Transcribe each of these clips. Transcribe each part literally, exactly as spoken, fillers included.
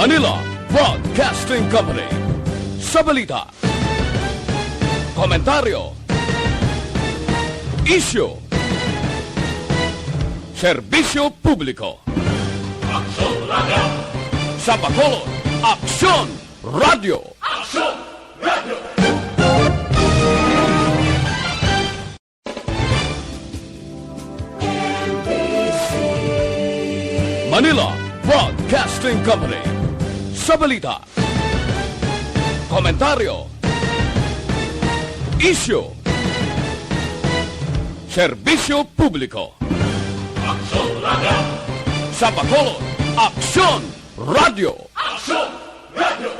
Manila Broadcasting Company. Sa balita, komentaryo, isyu, serbisyo publiko. Aksyon Radio. Sa Bacolod, Aksyon Radio. Aksyon Radio. Manila Broadcasting Company. Sa balita, komentaryo, isyu, serbisyo publiko. Aksyon Radio. Sa Bacolod, Aksyon Radio. Aksyon Radio.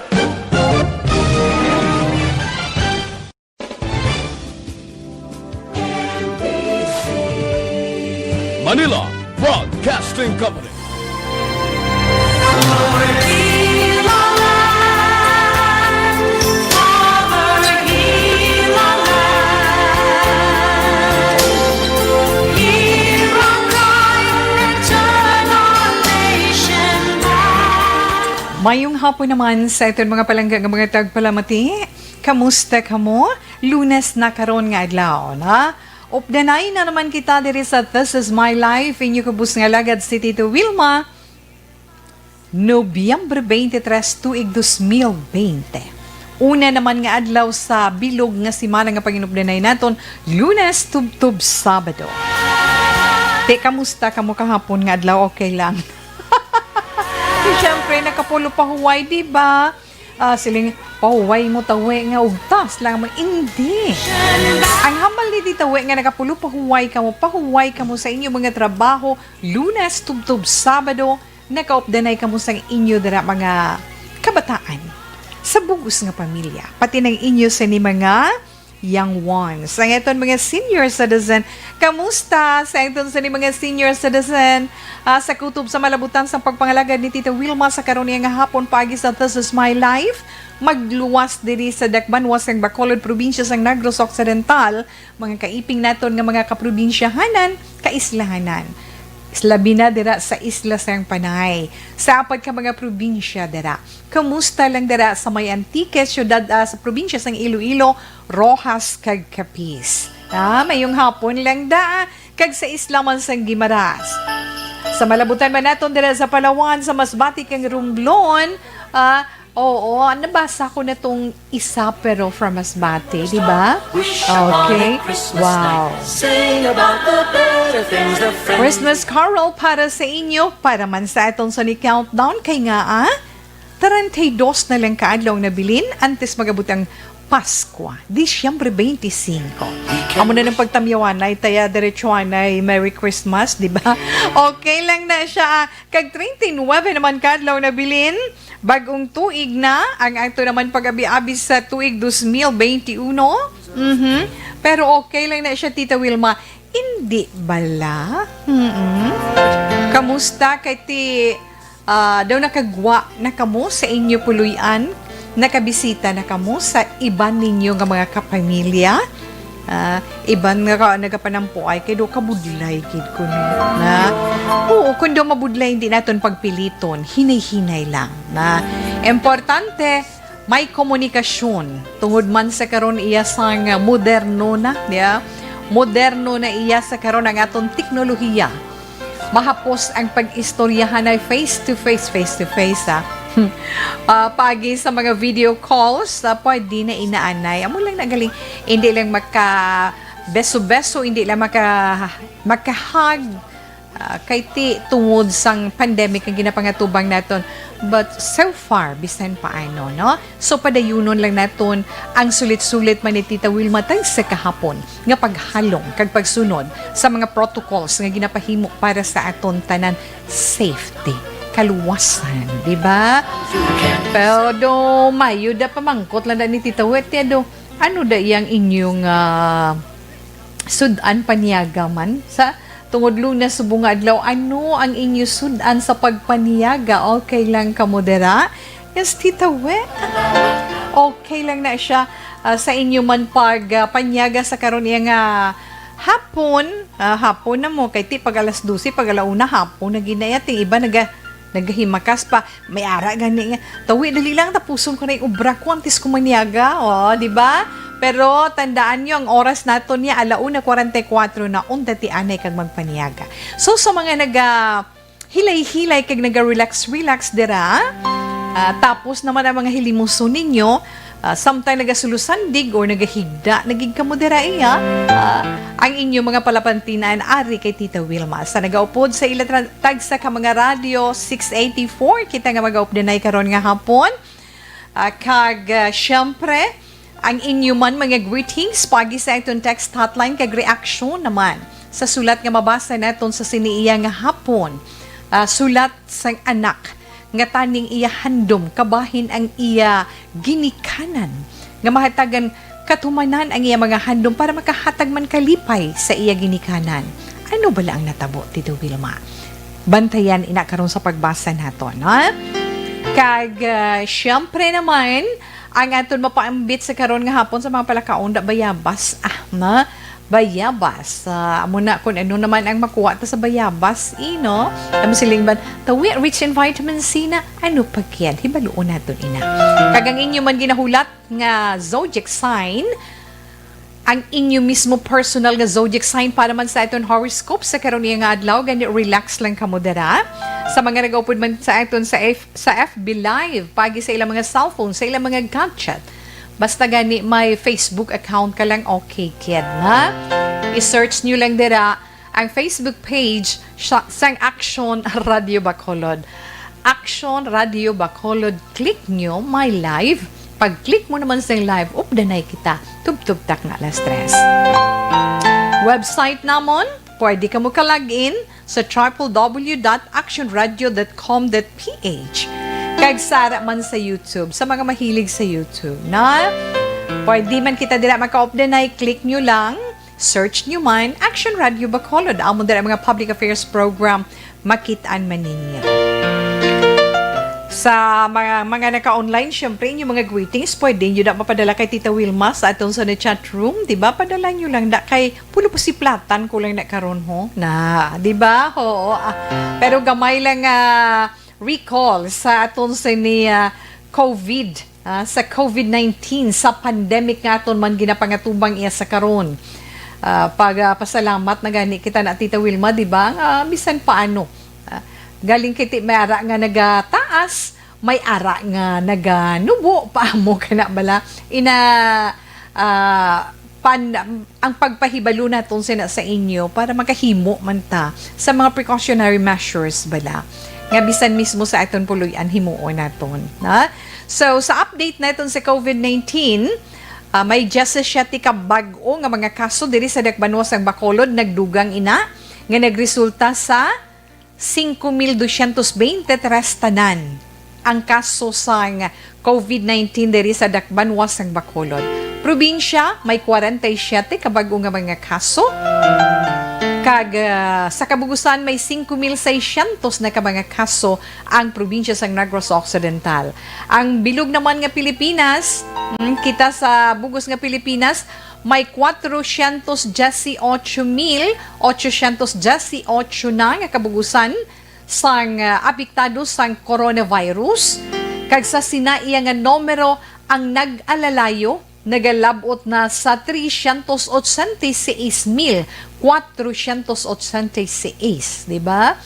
Manila Broadcasting Company. Mayong hapon naman sa aton mga palangga nga mga tagpalamati. Kamusta kamo? Lunes na karon nga adlaw, na? Updanay na naman kita diri sa This Is My Life, inyo kubos nga alagad si Tito Wilma. Nobyembre twenty-three, tuig dos mil bente. Una naman nga adlaw sa bilog nga semana nga panginupdanay naton, Lunes tubtob Sabado. Te, kamusta kamo kahapon nga adlaw? Okay lang? Siyempre, nakapulo pahuway, di ba? Ah, siling, "Pahuway mo, tawe nga ugtas lang mo." Hindi. Ang hambal ni di tawe nga nakapulo pahuway kamo, pahuway kamo sa inyo mga trabaho, Lunes tubtob Sabado, nakaupdanay kamo sang inyo dira mga kabataan, sa bug-os nga pamilya, pati nang inyo sini mga young ones. Ang aton mga senior citizen, kamusta sa aton sini mga senior citizen? Ah, sa kutob sa malabutan sang pagpangalagad ni Tita Wilma sa karon nga hapon paagi sa This Is My Life, magluwas diri sa dakbanwa sang Bacolod, probinsya sang Negros Occidental, mga kaiping naton nga mga kaprobinsyahanan, kaislahanan. Labi na dira sa isla sang Panay, sa apat ka mga probinsya dira. Kamusta lang dira sa may Antique, siyudad, ah, sa probinsya sang Iloilo, Roxas kag Capiz. Ah, mayong hapon lang da, kag sa isla man sang Guimaras. Sa malabutan man naton dira sa Palawan, sa Masbate kag Romblon, ah, oo, nabasa ko na tong isa, pero from Masbate, di ba? Okay. Wow. Christmas Carol para sa inyo, para man sa aton sa ni countdown, kay nga, ah, treinta y dos na lang ka adlaw ang nabilin antes magabot ang Paskwa, Disyembre twenty-five. Amo na nang pagtamyawanay, taya diretsuhanay Merry Christmas, di ba? Okay lang na siya. Kag treinta y nuebe naman ka adlaw nabilin, bag-ong tuig na, ang ato naman pag-abi-abi sa tuig dos mil veintiuno. Mhm. Pero okay lang na siya, Tita Wilma. Indi bala? Mm-mm. Kamusta kay ti, ah, daw nakagwa na kamo sa inyo puloy-an? Nakabisita na kamo sa iban ninyo nga mga kapamilya? Ah, iban nga ka-, nagapanampuay kay daw kabudlay gid kuno, na? Oo, kun daw mabudlay, hindi naton pagpiliton, hinay-hinay lang, na? Importante, may komunikasyon, tungod man sa karon iya sang moderno na, ya. Moderno na iya sa karon ang aton teknolohiya. Mahapos ang pag-istoryahanay face to face, face to face, ah. Ah, paagi sa mga video calls, ah, pwede na inaanay. Amo lang na galing, hindi lang maka beso-beso, hindi lang maka, maka-hug. Ah, kay ti tungod sang pandemic ang ginapangatubang naton. But so far, bisan paano, no? So, padayunon lang naton ang sulit-sulit man ni Tita Wilma tagsa kahapon nga paghalong kag pagsunod sa mga protocols nga ginapahimo para sa aton tanan safety, kaluwasan, di ba? Pero mayo da pamangkot lang da ni Tita Wet, ya do. Ano da iyang inyong, ah, sud-an paniaga man sa tungod Lunes subong nga adlaw? Ano ang inyo sud-an sa pagpaniaga? Okay lang kamo dira? Yes, Tita We. Okay lang na siya, ah, sa inyo man pag, ah, paniaga sa karon iya nga hapon. Ah, hapon na mo, kay ti pag alas dose, pag ala una, hapon na gid na iya. Ting iba naga-, Nagahimakas pa, may ara gani nga, "Tawi, dali lang, tapuson ko na yung obra ko antes ko maniaga." O, di ba? Pero tandaan nyo, ang oras naton niya, ala una kwarenta y kuwatro na, unda ti anay kag magpaniaga. So, sa mga naga hilay-hilay kag naga-relax-relax dira, ah, tapos naman ang mga hilimuson ninyo, ah, samtang nagasulosandig or nagahigda na gid kamo dira, iya, ah, ang inyo mga palapantinan ari kay Tita Wilma. Sa nagaupod sa ila tra-, tagsa ka mga radyo, six eighty-four, kita nga magaupdanay karon nga hapon. Ah, kag, ah, siyempre, ang inyo man mga greetings pagi sa aton text hotline kag reaksyon naman sa sulat nga mabasa naton sa sini iya nga hapon. Ah, sulat sang anak nga taning iya handom kabahin ang iya ginikanan, nga mahatagan katumanan ang iya mga handom para makahatag man kalipay sa iya ginikanan. Ano bala ang natabo, Tito Wilma? Bantayan ina karon sa pagbasa naton, ha? Kag, ah, siyempre naman, ang aton mapaambit sa karon nga hapon sa mga palakaon, da bayabas, ah, na bayabas. Ah, amo na kung ano naman ang makuha ta sa bayabas, eh, no? Ang siling man, "Tawi, rich in vitamin C na." Ano pa kyan? Hibaluon naton ina. Kag ang inyo man ginahulat nga zodiac sign, ang inyo mismo personal nga zodiac sign para man sa aton horoscope sa karon nga adlaw, gani relax lang kamo dira. Sa mga nagaupod man sa aton sa F-, sa F B Live, pagi sa ilang mga cellphone, sa ilang mga gadget, basta gani may Facebook account ka lang, okay kid, ha? I-search nyo lang dira ang Facebook page sa, sang Action Radio Bacolod. Action Radio Bacolod, click nyo my live. Pag-click mo naman sa live, updanay kita. Tubtub tak na alas tres. Website namon, pwede ka mo ka-log in sa triple W dot action radio dot com dot P H. Kag sara man sa YouTube, sa mga mahilig sa YouTube, na pwede man kita dira makaupdanay, click nyo lang, search nyo man, Action Radio Bacolod. Amo dira mga public affairs program, makit-an man ninyo. Sa mga, mga naka-online, syempre, inyong mga greetings, pwede nyo na mapadala kay Tita Wilma sa atong sa chat room, di ba? Padala nyo lang na kay pulo po si platan ko lang na karon ho. Na, di ba? Oo. Ah, pero gamay lang, ah, recall sa aton sa ni, ah, COVID, ah, sa COVID nineteen, sa pandemic nga aton man ginapangatubang iya sa karon. Ah, pag, ah, pasalamat na gani kita na, Tita Wilma, di ba? Nga bisan paano, ah, galing kiti may ara nga nagataas, may ara nga naganubo pa mo kana bala. Ina, ah, pan-, ang pagpahibalo naton sina sa inyo para makahimo man ta sa mga precautionary measures bala nga bisan mismo sa aton puloy-an himuon naton, ha? So, sa update naton sa COVID nineteen, ah, may diyasisiete ka bag-o nga mga kaso diri sa Dakbanuas sang Bacolod, nagdugang ina nga nagresulta sa singko mil dusyentos beintitres tanan ang kaso sang COVID nineteen diri sa Dakbanuas sang Bacolod. Probinsya, may kwarenta y siyete ka bag-o nga mga kaso. Kag, ah, sa kabugusan, may singko mil seiscientos na ka mga kaso ang probinsya sang Negros Occidental. Ang bilog naman nga Pilipinas, mm, kita sa bugos nga Pilipinas, may kwatrocientos diyasyoto mil ochocientos diyasyoto na nga kabugusan sang, ah, apektado sang coronavirus, kag sa sina iya nga numero ang nag-alalayo nagalab-ot na sa trescientos ochenta y seis mil cuatrocientos ochenta y seis, di ba?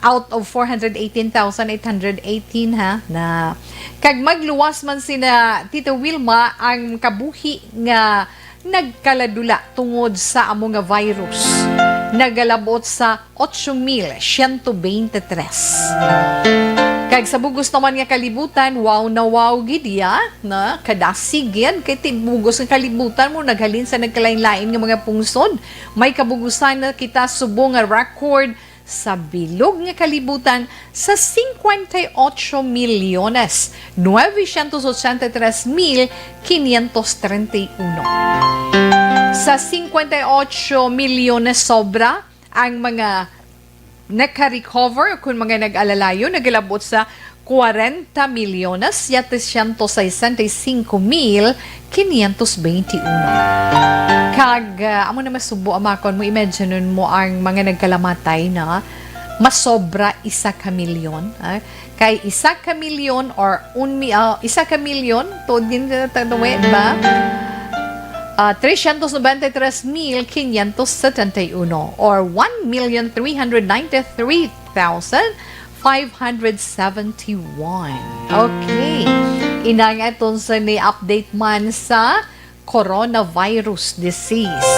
Out of four hundred eighteen thousand eight hundred eighteen, ha, na kag magluwas man sina Tita Wilma ang kabuhi nga nagkaladula tungod sa amo nga virus. Nagalabot sa ocho mil siyento beintitres. Kag sa bugos naman nga kalibutan, wow na wow gid ya, na kadasig gid kay ti bugos nga kalibutan mo naghalin sa nagkalain-lain nga mga pungsod. May kabugusan na kita subong nga record sa bilog nga kalibutan sa cincuenta y ocho milyones novecientos ochenta y tres mil quinientos treinta y uno. Sa cincuenta y ocho milyones sobra ang mga naka-recover, kun mga nag-alalayo, nagalabot sa cuarenta milyones setecientos sesenta y cinco mil quinientos veintiuno. Kag, ah, amo na masubo, amakon mo, imagine mo ang mga nagkalamatay na masobra isa ka milyon, ah. Kay isa ka milyon or un mi-, ah, isa ka milyon, tuod gid ta-, ta-, ba? Ah, trescientos noventa y tres mil quinientos setenta y uno or one million three hundred ninety-three thousand five hundred seventy-one. Okay. Ina nga aton sa ni update man sa coronavirus disease.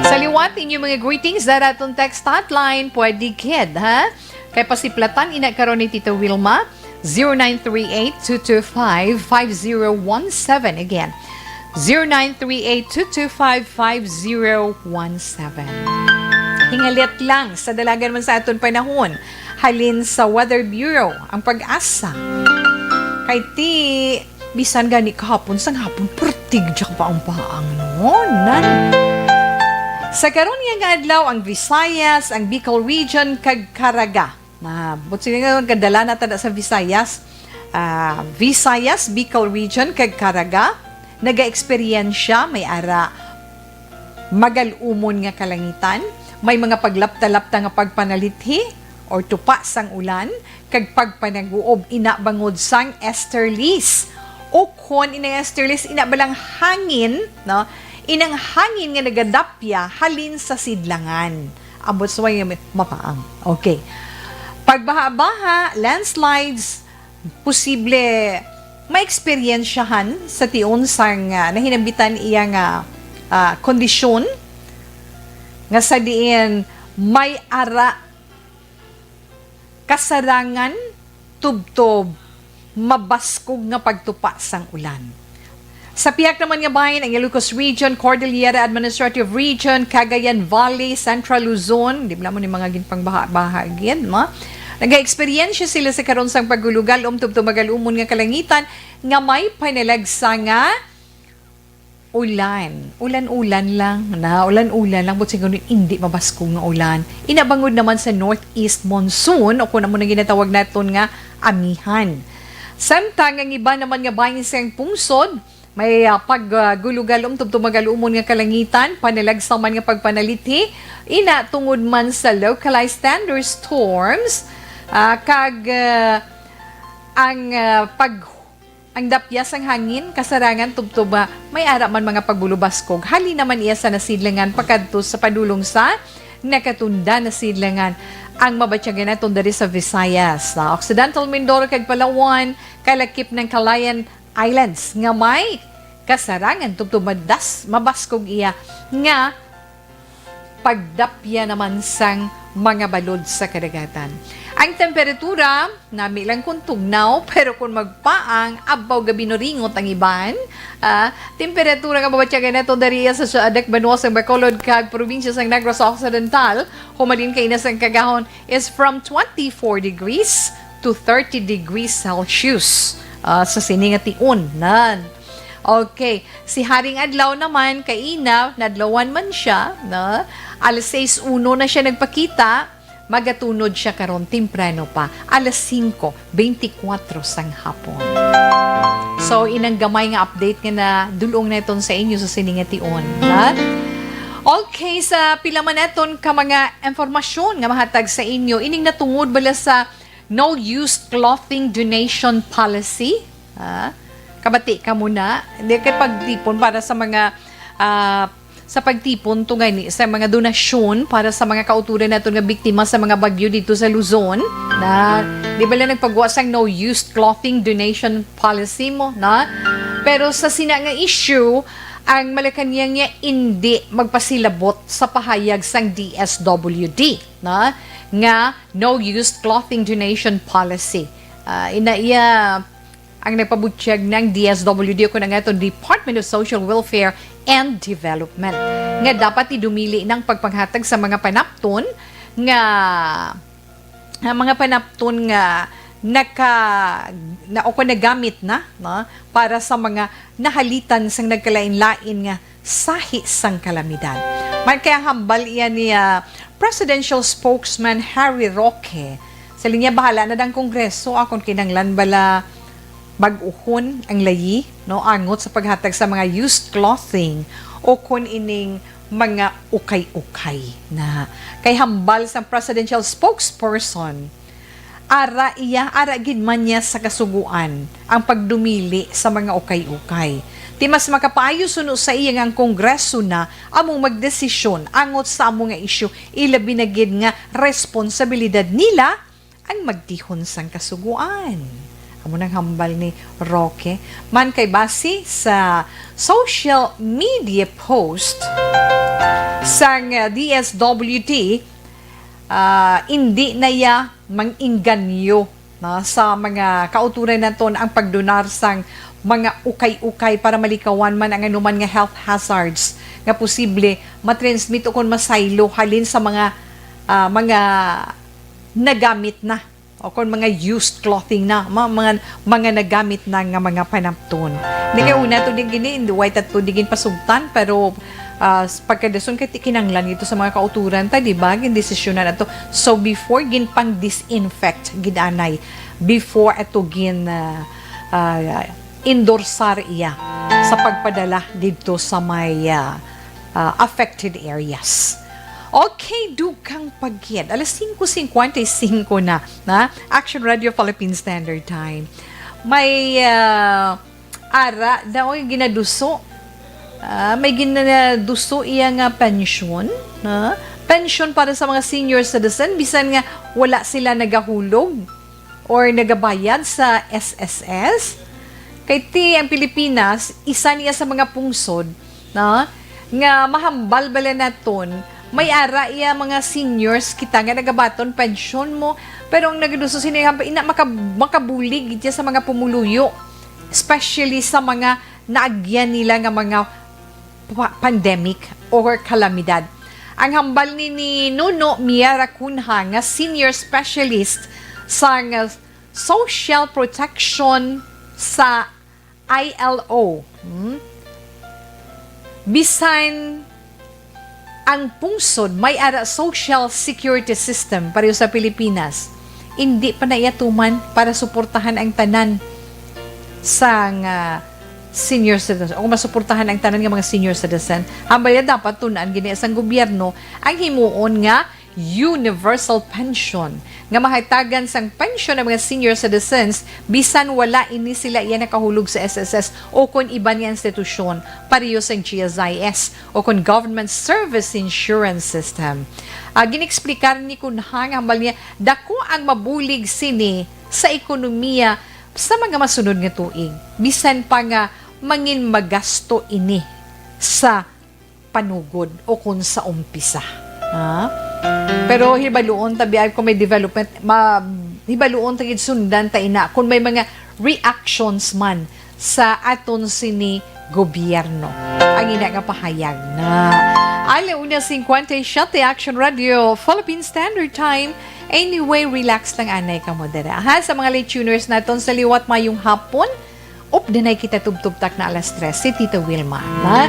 Sa liwat, inyong mga greetings sa aton text hotline, pwede gid, ha? Kay pasiplatan ina karon ni Tita Wilma, zero nine three eight two two five five zero one seven. Again, zero nine three eight two two five five zero one seven. Hingalit lang sa dalagan man sa aton panahon, halin sa Weather Bureau, ang pag-asa. Kay ti, bisan gani kahapon, sang hapon, pertig siya pa ang paang, no? Nan. Sa karon nga adlaw, ang Visayas, ang Bicol Region, kag Caraga. Na, but sila nga kadala na tada sa Visayas. Ah, Visayas, Bicol Region, kag Caraga, nagaeksperyensya, may ara magal-umon nga kalangitan, may mga paglapta-lapta nga pagpanalithi or tupa sang ulan, kag pagpanaguob ina bangod sang easterlies. O kon inang easterlies, ina balang hangin, no? Inang hangin nga nagadapya halin sa sidlangan. Ambot sa way nga may mapaang. Okay. Pagbaha-baha, landslides, posible maeksperiensyahan sa tion sang, ah, nahinambitan iya nga, ah, kondisyon nga sa diin may ara kasarangan tubtob mabaskog nga pagtupa sang ulan. Sa pihak naman nga bahin, ang Ilocos Region, Cordillera Administrative Region, Cagayan Valley, Central Luzon, di ba mo ni mga ginpangbaha-baha gid, ma? Nagaeksperyensya sila sa karon sang pagulugal, um, tubtob magal-umon nga kalangitan nga may panalagsa nga ulan. Ulan-ulan lang na, ulan-ulan lang, but siguro hindi mabaskog nga ulan. Inabangod naman sa northeast monsoon, o kung amo na ginatawag naton nga amihan. Samtang ang iba naman nga bahin sang pungsod, may, ah, pag, ah, gulugalom tubtob magal-umon nga kalangitan, panalagsa man nga pagpanalithi, ina tungod man sa localized thunderstorms, ah, kag, ah, ang, ah, pag, ang dapya sang hangin, kasarangan tubtob, ah, may ara man mga pagbulubaskog. Hali naman iya sa nasidlangan pakadto sa padulong sa nakatunda na sidlangan. Ang mabatyagan naton diri sa Visayas, sa Occidental Mindoro kag Palawan, kalakip ng Calayan Islands nga may kasarangan tubtob madas-, mabaskog iya nga pagdapya naman sang mga balod sa kadagatan. Ang temperatura, nami lang kung tugnaw, pero kung magpaang, abaw gabi no ringot ang iban. Ah, temperatura nga mabatyagan nato diri sa Suadak, Banwa sang Bacolod, kag probinsya sang Negros Occidental, humalin kay ina sang kagahon, is from twenty-four degrees to thirty degrees Celsius, ah, sa sini nga tion. Nan. Okay, si Haring Adlaw naman, kaina, nadlawan man siya, no? Alas sais uno na siya nagpakita, magatunod siya karon temprano pa, alas singko beintikwatro sang hapon. So, inang gamay nga update nga nadul-ong naton sa inyo sa sini nga tion, ha? Okay, sa pila man naton ka mga impormasyon nga mahatag sa inyo, ining natungod bala sa no used clothing donation policy, ha? Kabati ka muna. Hindi kay pagtipon para sa mga, ah, sa pagtipon to gani sa mga donasyon para sa mga kauturan naton nga biktima sa mga bagyo dito sa Luzon. Na, di ba lang nagpagwa sang no used clothing donation policy mo, na? Pero sa sina nga issue, ang Malacañang niya indi magpasilabot sa pahayag sang D S W D, na, nga no used clothing donation policy. Ah, ina iya ang nagpabutyag ng D S W D, o kung ang aton Department of Social Welfare and Development, nga dapat idumili ng pagpanghatag sa mga panapton nga, nga mga panapton nga naka, na, o kung nagamit na, no, para sa mga nahalitan sang nagkalain-lain nga sahi sang kalamidad. Man kay ang hambal iya ni, ah, Presidential Spokesman Harry Roque, sa linya, bahala na dang Kongreso, akon kinanglan bala bag-uhon ang layi, no, angot sa paghatag sa mga used clothing o kun ining mga ukay-ukay na kay hambal sang presidential spokesperson, ara iya, ara gid man niya sa kasugoan ang pagdumili sa mga ukay-ukay. Ti mas makapaayo suno sa iya nga ang Kongreso na among magdesisyon angot sa amo nga isyu, ilabi na gid nga responsibilidad nila ang magtihon sang kasugoan. Amo nang hambal ni Roque. Man kay base sa social media post sang, uh, D S W T, ah, indi na iya mang-inganyo, no, sa mga kauturan naton ang pagdonar sang mga ukay-ukay para malikawan man ang anuman nga health hazards nga posible matransmit o kon masaylo halin sa mga, ah, mga nagamit na o kon mga used clothing na, ma-, mga, mga nagamit na nga mga panapton. Di kay una to di gini, hindi, way tato di gin pasugtan, pero, ah, s-, pagkadason kay ti-, kinanglan ito sa mga kauturan ta, di ba? Gindesisyonan ato. So, before, ginpang-disinfect, gid anay. Before ato gin, ah, ah, endorsar iya sa pagpadala didto sa may, ah, ah, affected areas. Okay, dugang pa gid. Alas singko singkwenta y singko na, na Action Radio Philippine Standard Time. May, ah, ara daw yung ginaduso. Ah, may ginaduso iya nga pensyon, na pensyon para sa mga senior citizen, bisan nga wala sila nagahulog or nagabayad sa S S S. Kay ti ang Pilipinas, isa niya sa mga pungsod, no, nga mahambal bala naton, may ara iya mga seniors kita nga nagabaton pensyon mo, pero ang nagaduso sini, ina, maka-, makabulig gid siya sa mga pumuluyo, especially sa mga naagyan nila nga mga pa-, pandemic or kalamidad. Ang hambal ni, ni Nuno Miera Cunha nga senior specialist sang social protection sa I L O. Hmm? Bisan ang pungsod may ara social security system pareho sa Pilipinas, hindi pa na iya tuman para suportahan ang tanan sang, ah, senior citizen o masuportahan ang tanan nga mga senior citizen. Hambal niya dapat tun-an gid sang gobyerno ang himuon nga universal pension nga mahatagan sang pensyon ang mga senior citizens bisan wala ini sila iya nakahulog sa S S S o kon iban nga institusyon pareho sang G S I S o kon Government Service Insurance System. Ah, gin-explicar ni Cunha nga hambal niya dako ang mabulig sini sa ekonomiya sa mga masunod nga tuig, bisan pa nga mangin magasto ini sa panugod o kon sa umpisa. Ha? Pero hibaluon ta, biag kung may development, ma-, hibaluon ta gid, sundan ta ina kung may mga reactions man sa aton sini gobyerno. Ang ina nga pahayag na. Ala una singkwenta y siyete, Action Radio, Philippine Standard Time. Anyway, relax lang anay kamo dira. Ha, sa mga late tuners naton sa liwat, mayong hapon. Updanay kita tubtubtak na alas tres, si Tita Wilma. Ha?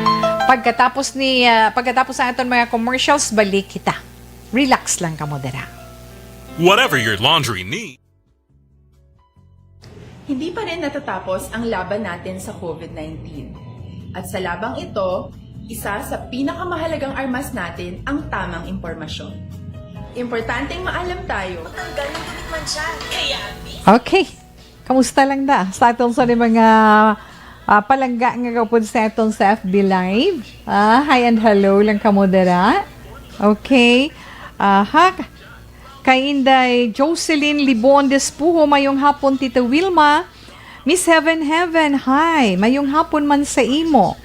Pagkatapos ni, ah, pagkatapos ang aton mga commercials, balik kita. Relax lang kamo dira. Whatever your laundry needs. Hindi pa rin natatapos ang laban natin sa COVID nineteen. At sa labang ito, isa sa pinakamahalagang armas natin ang tamang impormasyon. Importanteng maalam tayo. Tanggal ng gumitman siya. Kaya, Okay. Kamusta lang da? Sa aton sa ni mga, ah, palangga nga kaupod sa aton sa F B Live. Ah, hi and hello lang kamo dira. Okay. Ah, ha? Kay Inday Jocelyn Libon Despujo, mayong hapon, Tita Wilma. Miss Heaven Heaven, hi. Mayong hapon man sa imo.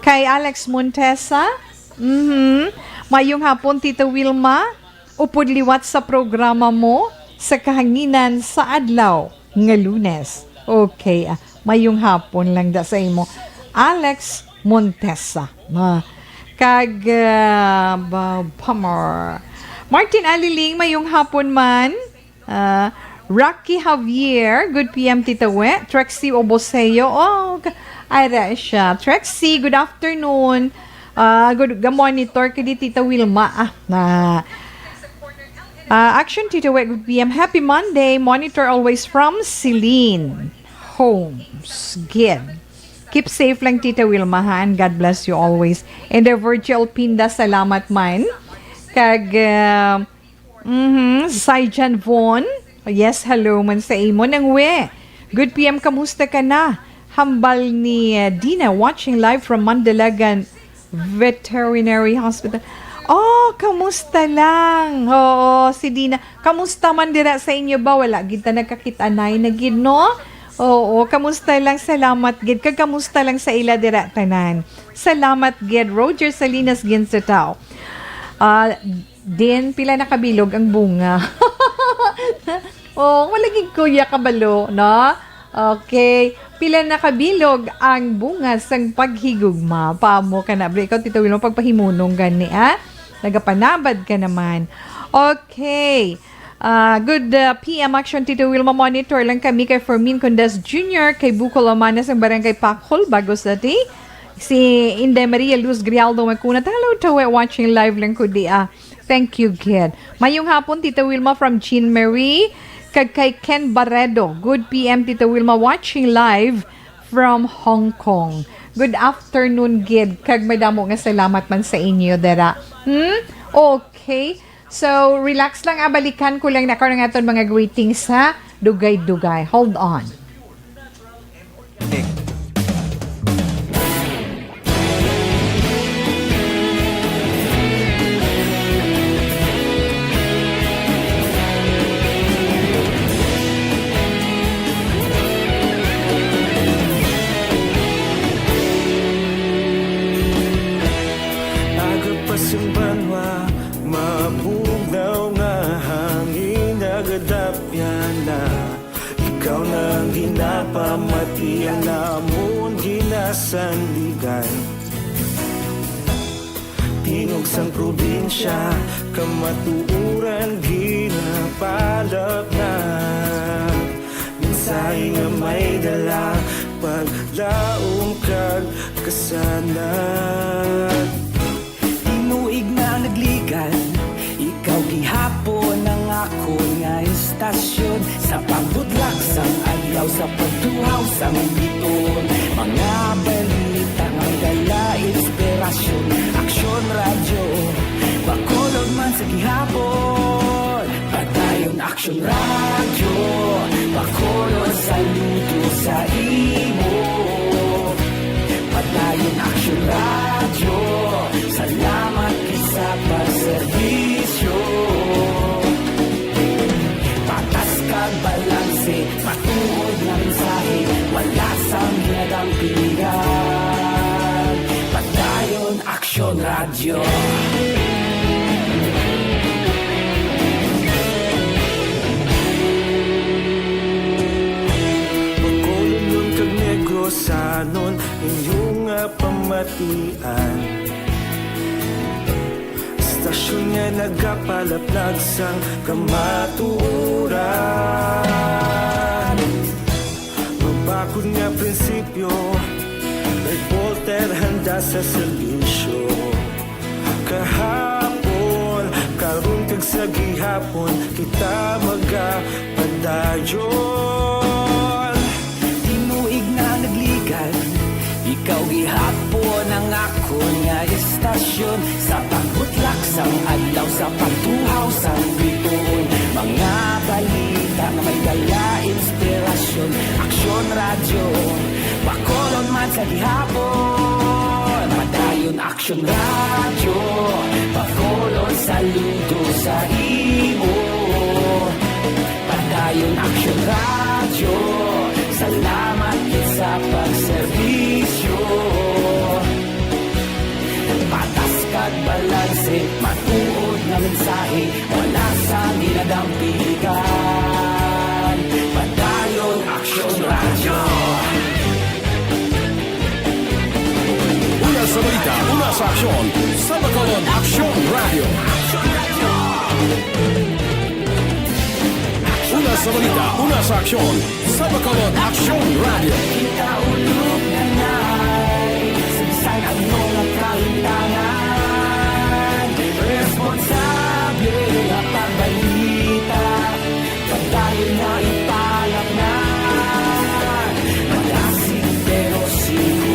Kay Alex Montesa, mhm. Mayong hapon, Tita Wilma. Upod liwat sa programa mo sa kahanginan sa adlaw nga Lunes. Okay, ah, mayong hapon lang da sa imo. Alex Montesa. Ah, kag, ah, ba-, Pamor. Martin Aliling, mayong hapon man. Ah, Rocky Javier, good P M, Tita We. Trexie Oboseo. Oh, ka-, ara siya. Trexie, good afternoon. Ah, good, ga-monitor ka di, Tita Wilma. Ah, na. Ah, Action, Tita We, good P M. Happy Monday. Monitor always from Celine Holmes. Gid. Keep safe lang, Tita Wilma, ha? And God bless you always. And the virtual Pinda, salamat man. Kag, uh, mhm, Saijan Von. Yes, hello man sa imo. Nang we, good P M, kamusta ka na? Hambal ni, uh, Dina, watching live from Mandalagan Veterinary Hospital. Oh, kamusta lang? Oo, si Dina. Kamusta man dira sa inyo ba? Wala gid ta nagkakita-anay na gid, no? Oo, kamusta lang? Salamat gid. Kag kamusta lang sa ila dira tanan? Salamat gid, Roger Salinas Ginsitao. Ah, Din, pila na kabilog ang bunga? Oh, wala gid ko ya kabalo, no? Okay. Pila na kabilog ang bunga sang paghigugma? Pamo ka na, bre. Ikaw, Tito Wilma, pagpahimunong gani, ah? Nagapanabad ka naman. Okay. Ah, good, ah, P M action, Tito Wilma. Monitor lang kami kay Fermin Condes Junior, kay Bucol Amanas, ang barangay Pakol, Bagos City. Si Inday Maria Luz Grialdo Macuna, "Hello, Tawe, watching live lang ko di, ah." Thank you, kid. Mayong hapon, Tita Wilma from Jean Marie. Kag kay Ken Barredo, "Good P M, Tita Wilma, watching live from Hong Kong." Good afternoon, gid. Kag madamo nga salamat man sa inyo, dera. Hmm? Okay. So, relax lang, ah. Balikan ko lang na karon ang aton mga greetings, ha? Dugay-dugay. Hold on. Aga pa sing banwa, mabugnaw nga hangin, nagadapyan na. Ikaw na ang ginapamati, ang amon ginasandigan. Tingog sang probinsya, kamatuoran ginapalap na. Mensahe nga may dala, paglaom kag kasanag. Tinuig na nagligan, ikaw gihapon ang akon nga istasyon. Sa pagbutlak sang adlaw, sa pagtuhaw sang biton, mga balita nga may dala inspirasyon. Aksyon Radyo, Bacolod man sa gihapon. Padayon Aksyon Radyo, Bacolod, saludo sa imo. Padayon Aksyon Radyo, salamat gid sa pagserbisyo. Patas kag balanse, matuod nga mensahe, wala sang ginadampigan. Padayon Aksyon Radyo. Bacolodnon kag Negrosanon, inyo nga pamatian. Istasyon nga nagapalaplag sang kamatuoran. Mabakod nga prinsipyo, reporter handa sa serbisyo. Kahapon, karon kag sa gihapon, kita magapadayon. Tinuig na nagligan, ikaw gihapon ang akon nga istasyon. Sa pagbutlak sang adlaw, sa pagtuhaw sang bituon, mga balita nga may dala inspirasyon. Aksyon Radyo, Bacolod man sa gihapon. Padayon Aksyon Radyo, Bacolod, saludo sa imo. Padayon Aksyon Radyo, salamat gid sa pagserbisyo. Patas kag balanse, matuod nga mensahe, wala sang ginadampigan. Padayon Aksyon Radyo. Una sa balita, una sa aksyon, sa Bacolod Aksyon Radyo. Una sa balita, una sa aksyon, sa Bacolod Aksyon Radyo. Kita ulog na na'y sa bisan ano nga kalintangan. Responsable nga pagbalita, padayon na ipalapnan. Malasig pero sino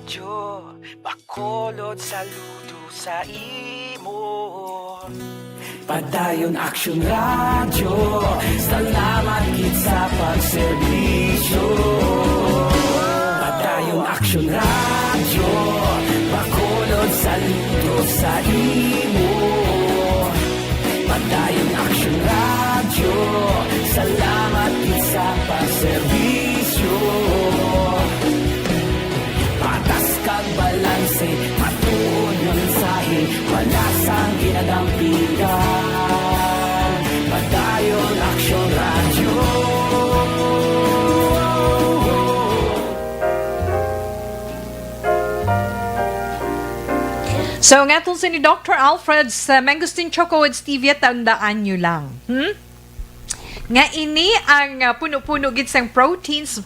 Radyo, Bacolod, saludo sa imo. Padayon Aksyon Radyo, salamat gid sa pagserbisyo. Padayon Aksyon Radyo, Bacolod, saludo sa imo. Padayon Aksyon Radyo, salamat gid sa pagserbisyo. Patas kag balanse, matuod nga mensahe, wala sang ginadampigan. Padayon Aksyon Radyo. So, ang aton si ni Doctor Alfred sa Mangosteen Choco with Stevia, tandaan nyo lang. Hmm? Nga ini ang, ah, puno-puno gid sang proteins,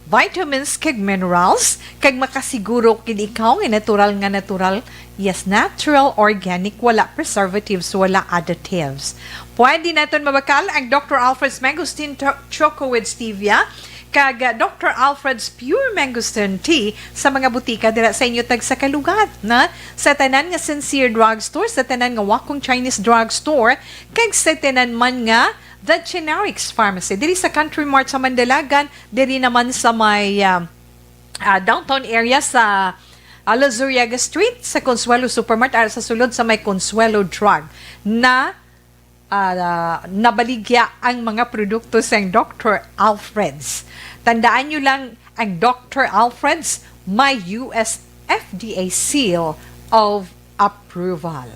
vitamins, kag minerals, kag makasiguro gid ikaw nga natural nga natural. Yes, natural, organic, wala preservatives, wala additives. Pwede naton mabakal ang Doctor Alfred's Mangosteen To-, Choco with Stevia, kag, ah, Doctor Alfred's Pure Mangosteen Tea sa mga butika dira sa inyo tagsa ka lugar, na sa tanan nga Sincere Drugstore, sa tanan nga Wakong Chinese Drugstore, kag sa tanan man nga The Generics Pharmacy. Diri sa Country Mart sa Mandalagan, diri naman sa may, ah, ah, downtown area sa, ah, Luzuriaga Street, sa Consuelo Supermart, ara sa sulod sa may Consuelo Drug, na, ah, nabaligya ang mga produkto sang Doctor Alfred's. Tandaan nyo lang, ang Doctor Alfred's may U S F D A seal of approval.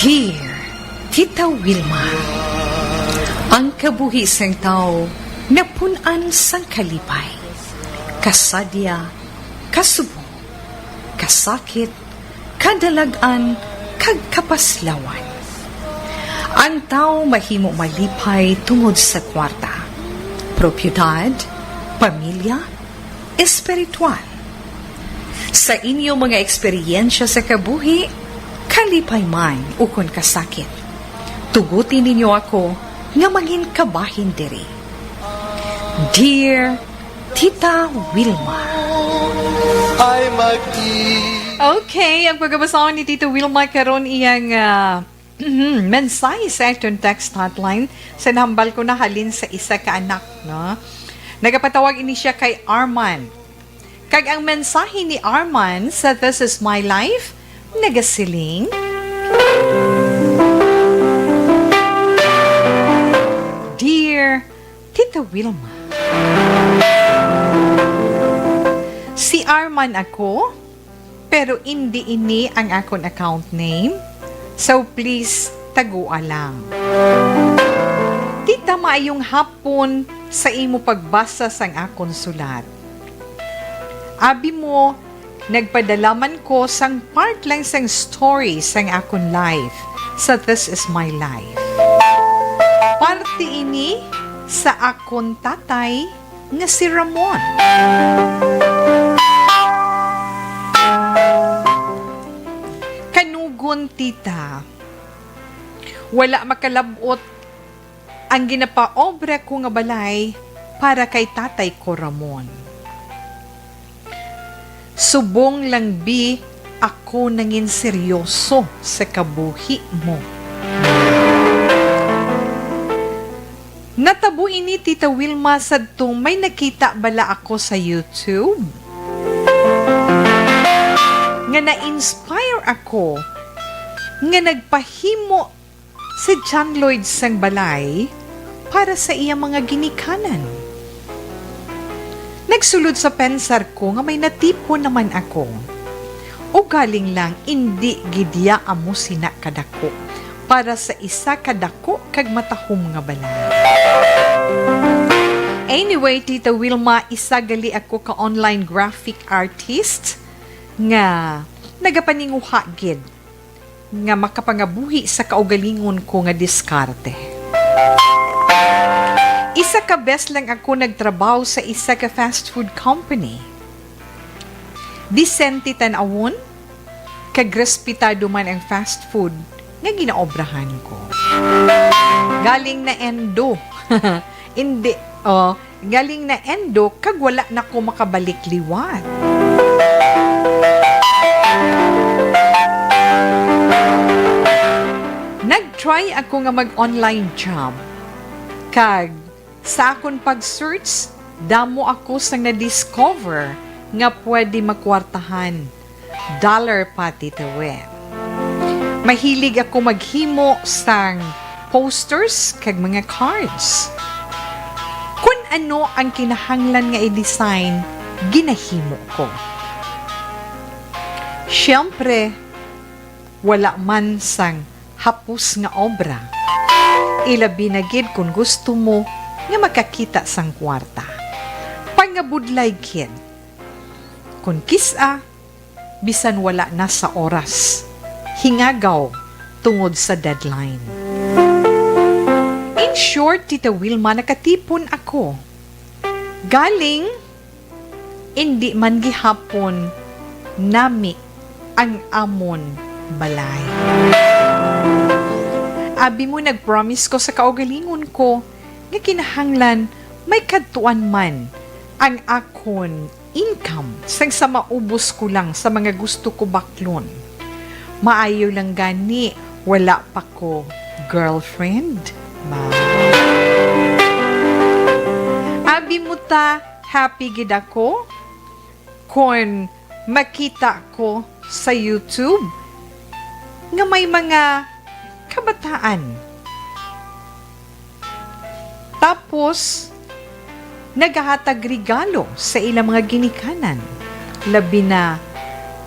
Dear Tita Wilma, ang kabuhi sang tawo napun-an sang kalipay, kasadya, kasubong, kasakit, kadalag-an, kag kapaslawan. Ang tawo mahimo malipay tungod sa kwarta, propiedad, pamilya, espiritual. Sa inyo mga eksperyensya sa kabuhi, kalipay man ukon kasakit, tuguti ninyo ako nga mangin kabahin diri. Dear Tita Wilma. Ay, mag-i- Okay, ang pagkabasahon ni Tita Wilma karon iyang, ah, mensahe sa aton text hotline. Sa nahambal ko na halin sa isa ka anak, no? Nagapatawag ini siya kay Arman. Kag ang mensahe ni Arman sa This Is My Life nagasiling, Dear Tita Wilma, si Arman ako, pero indi ini ang akon account name. So please, tagua lang. Tita, maayong hapon sa imo pagbasa sang akon sulat. Abi mo, nagpadala man ko sang part lang sang story sang akon life sa This Is My Life. Parte ini sa akon tatay nga si Ramon. Kanugon, tita, wala makalab-ot ang ginapaobra ko nga balay para kay tatay ko, Ramon. Subong lang, bi, ako nangin seryoso sa kabuhi mo. Natabo ini, Tita Wilma, sadtong may nakita bala ako sa YouTube nga na-inspire ako nga nagpahimo si John Lloyd sang balay para sa iya mga ginikanan. Nagsulod sa pensar ko nga may natipon naman ako. Ugaling lang, indi gid iya amo sina kadako para sa isa ka dako kag matahom nga balay. Anyway, Tita Wilma, isa gali ako ka online graphic artist nga nagapaninguha gid nga makapangabuhi sa kaugalingon ko nga diskarte. Isa ka bes lang ako nagtrabaho sa isa ka fast food company. Disente tan-awon, kag respetado man ang fast food nga ginaobrahan ko. Galing na Endo. Hindi, oh, galing na Endo kag wala na ko makabalik liwat. Nag-try ako nga mag-online job. Kag sa akon pag-search, damo ako sang na-discover nga pwede makwartahan. Dollar pa, Tita Wen. Mahilig ako maghimo sang posters kag mga cards. Kun ano ang kinahanglan nga i-design, ginahimo ko. Siyempre, wala man sang hapos nga obra. Ilabi na gid kon gusto mo nga makakita sang kwarta. Pangabudlay gid. Kon kis-a, bisan wala na sa oras, hingagaw tungod sa deadline. In short, Tita Wilma, nakatipon ako. Galing, indi man gihapon nami ang amon balay. Abi mo, nag-promise ko sa kaugalingon ko nga kinahanglan may kadtuan man ang akon income sang sa maubos ko lang sa mga gusto ko baklon. Maayo lang gani, wala pa ko girlfriend. Ba? Abi mo ta, happy gid ako kon makita ko sa YouTube nga may mga kabataan. Tapos, nagahatag regalo sa ilang mga ginikanan, labi na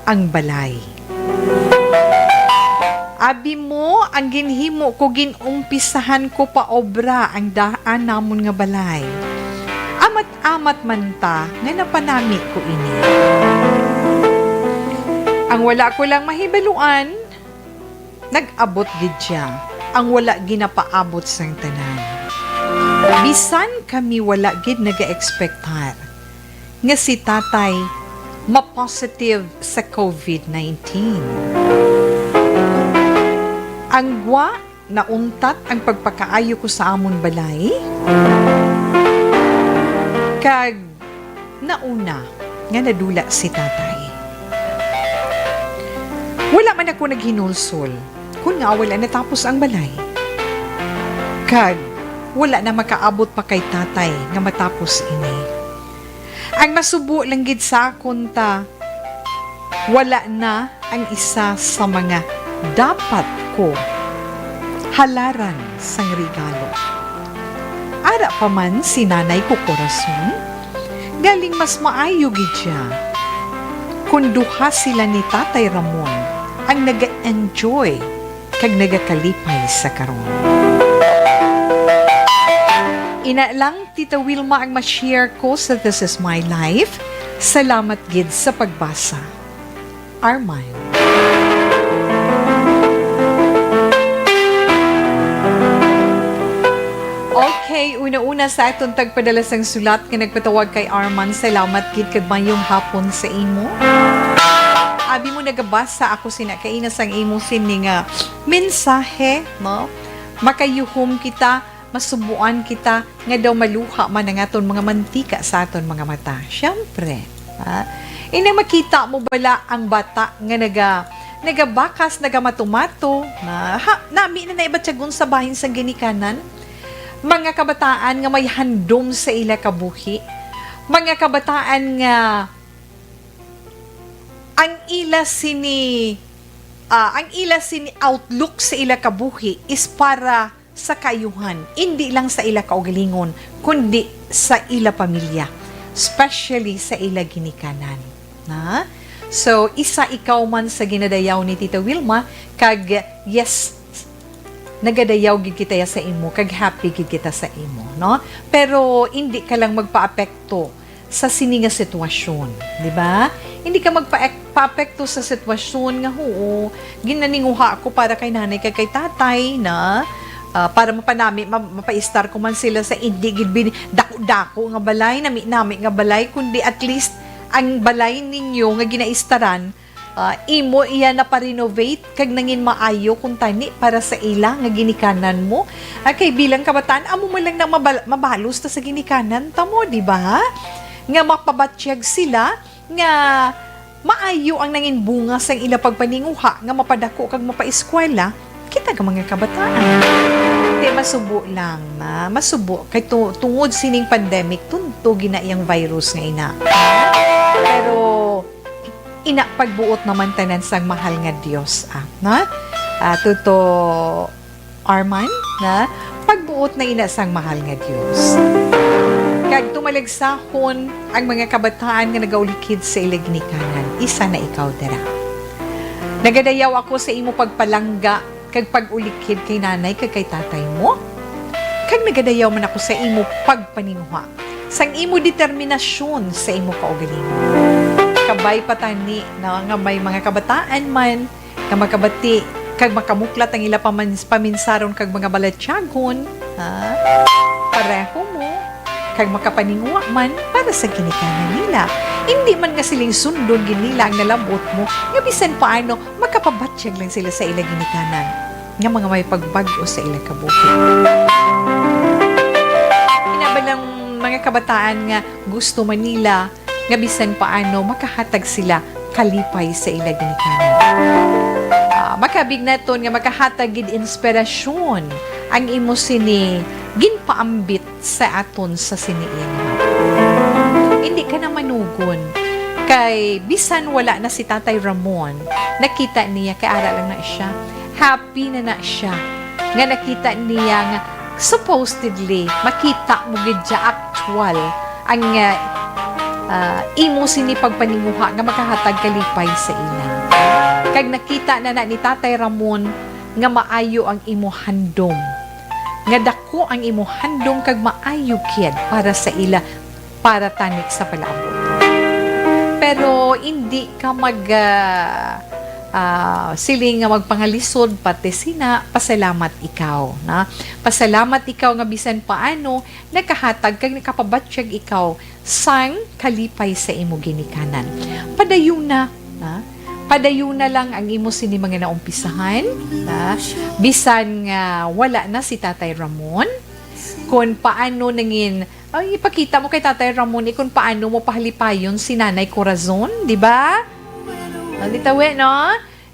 ang balay. Abi mo, ang ginhimo ko, gin-umpisahan ko pa obra ang daan namon nga balay. Amat-amat man ta nga napanami ko ini. Ang wala ko lang mahibaluan, nag-abot gid sia ang wala ginapaabot sang tanan. Bisan kami wala gid nagaekspektar nga si Tatay ma-positive sa covid nineteen. Ang gwa, nauntat ang pagpakaayo ko sa amon balay, kag nauna nga nadula si Tatay. Wala man ako naghinulsol kon ngaa wala natapos ang balay, kag wala na makaabot pa kay Tatay nga matapos ini. Ang masubo lang gid sa akon ta, wala na ang isa sa mga dapat ko halaran sang regalo. Ara pa man si Nanay ko Corazon, galing mas maayo gid sia kon duha sila ni Tatay Ramon ang naga-enjoy kag nagakalipay sa karon. Ina lang, Tita Wilma, ang ma-share ko sa This Is My Life. Salamat gid sa pagbasa. Arman. Okay, una-una sa aton tagpadala sang sulat nga nagpatawag kay Arman, salamat gid kag mayong hapon sa imo. Abi mo, nagabasa ako sina kaina sang imo sini nga mensahe, no? Makayuhom kita, masubuan kita nga daw maluha man ang aton mga mantika sa aton mga mata. Siyempre, ha? Ina, makita mo bala ang bata nga naga-, nagabakas, nagamato-mato, na, ha, nami na naibatyagon sa bahin sang ginikanan? Mga kabataan nga may handom sa ila kabuhi, mga kabataan nga ang ila sini, ah, ang ila sini outlook sa ila kabuhi is para sa kaayuhan, indi lang sa ila kaugalingon, kundi sa ila pamilya, especially sa ila ginikanan. Na? So, isa ikaw man sa ginadayaw ni Tita Wilma, kag yes, nagadayaw gid kita sa imo, kag happy gid kita sa imo, no? Pero indi ka lang magpaapekto sa sini nga sitwasyon, di ba? Hindi ka magpa-, paapekto sa sitwasyon nga, "Oo, ginaninguha ako para kay nanay kag kay tatay na, ah, para mapanami, ma-, mapaistar ko man sila sa indi gid bin-, dako-dako nga balay, nami-nami nga balay, kundi at least ang balay ninyo nga ginaistaran, ah, imo iya naparenovate kag nangin maayo kuntani para sa ila nga ginikanan mo? Ah, kay bilang kabataan, amo man lang na mabal-, mabalos ta sa ginikanan ta mo, di ba? Nga mapabatyag sila nga maayo ang nangin bunga sang ila pagpaninguha nga mapadako kag mapaeskwela kita nga mga kabataan. Kay masubo lang na, masubo kay tu-, tungod sining pandemic, tunto gina iyang virus nga ina. Pero ina, pagbuot naman tanan sang mahal nga Dios, ah, na? Ah, tuto Arman, na? Pagbuot na ina sang mahal nga Dios. Kag tumalagsahon ang mga kabataan nga nagaulikid sa ila ginikanan, isa na ikaw dira. Nagadayaw ako sa imo pagpalangga kag pag-ulikid kay nanay kag kay tatay mo, kag nagadayaw man ako sa imo pagpaninguha sang imo determinasyon sa imo kaugalingon. Kabay pa tani na nga may mga kabataan man nga makabati kag makamuklat ang ila paman-, paminsaron kag mga balatyagon, ha? Pareho mo, kag makapaninguha man para sa ginikanan nila. Indi man nga siling sundon gid nila ang nalab-ot mo, nga bisan paano makapabatyag lang sila sa ila ginikanan, nga mga may pagbag-o sa ila kabuhi. Ina ba lang mga kabataan nga gusto man nila nga bisan paano makahatag sila kalipay sa ila ginikanan. Ah, makabig naton nga makahatag gid inspirasyon ang imo sini ginpaambit sa aton sa sini iya nga hapon. Hindi ka na manugon, kay bisan wala na si Tatay Ramon, nakita niya kay ara lang na siya. Happy na na siya nga nakita niya nga supposedly makita mo gid siya actual ang, ah, ah, imo sini pagpaninguha nga makahatag kalipay sa ila. Kag nakita na na ni Tatay Ramon nga maayo ang imo handom, nga dako ang imo handom kag maayo gid para sa ila, para tani sa palaabot. Pero indi ka mag, ah, ah, siling nga magpangalisod, pati sina, pasalamat ikaw, na? Pasalamat ikaw nga bisan paano nakahatag kag nakapabatyag ikaw sang kalipay sa imo ginikanan. Padayuna, na? Padayuna lang ang imo sini mga naumpisahan, na? Bisan nga wala na si Tatay Ramon, kung paano nangin, ay, ipakita mo kay Tatay Ramon, eh, kung paano mo pahalipayon si Nanay Corazon, di ba? Ah, di tawi, no?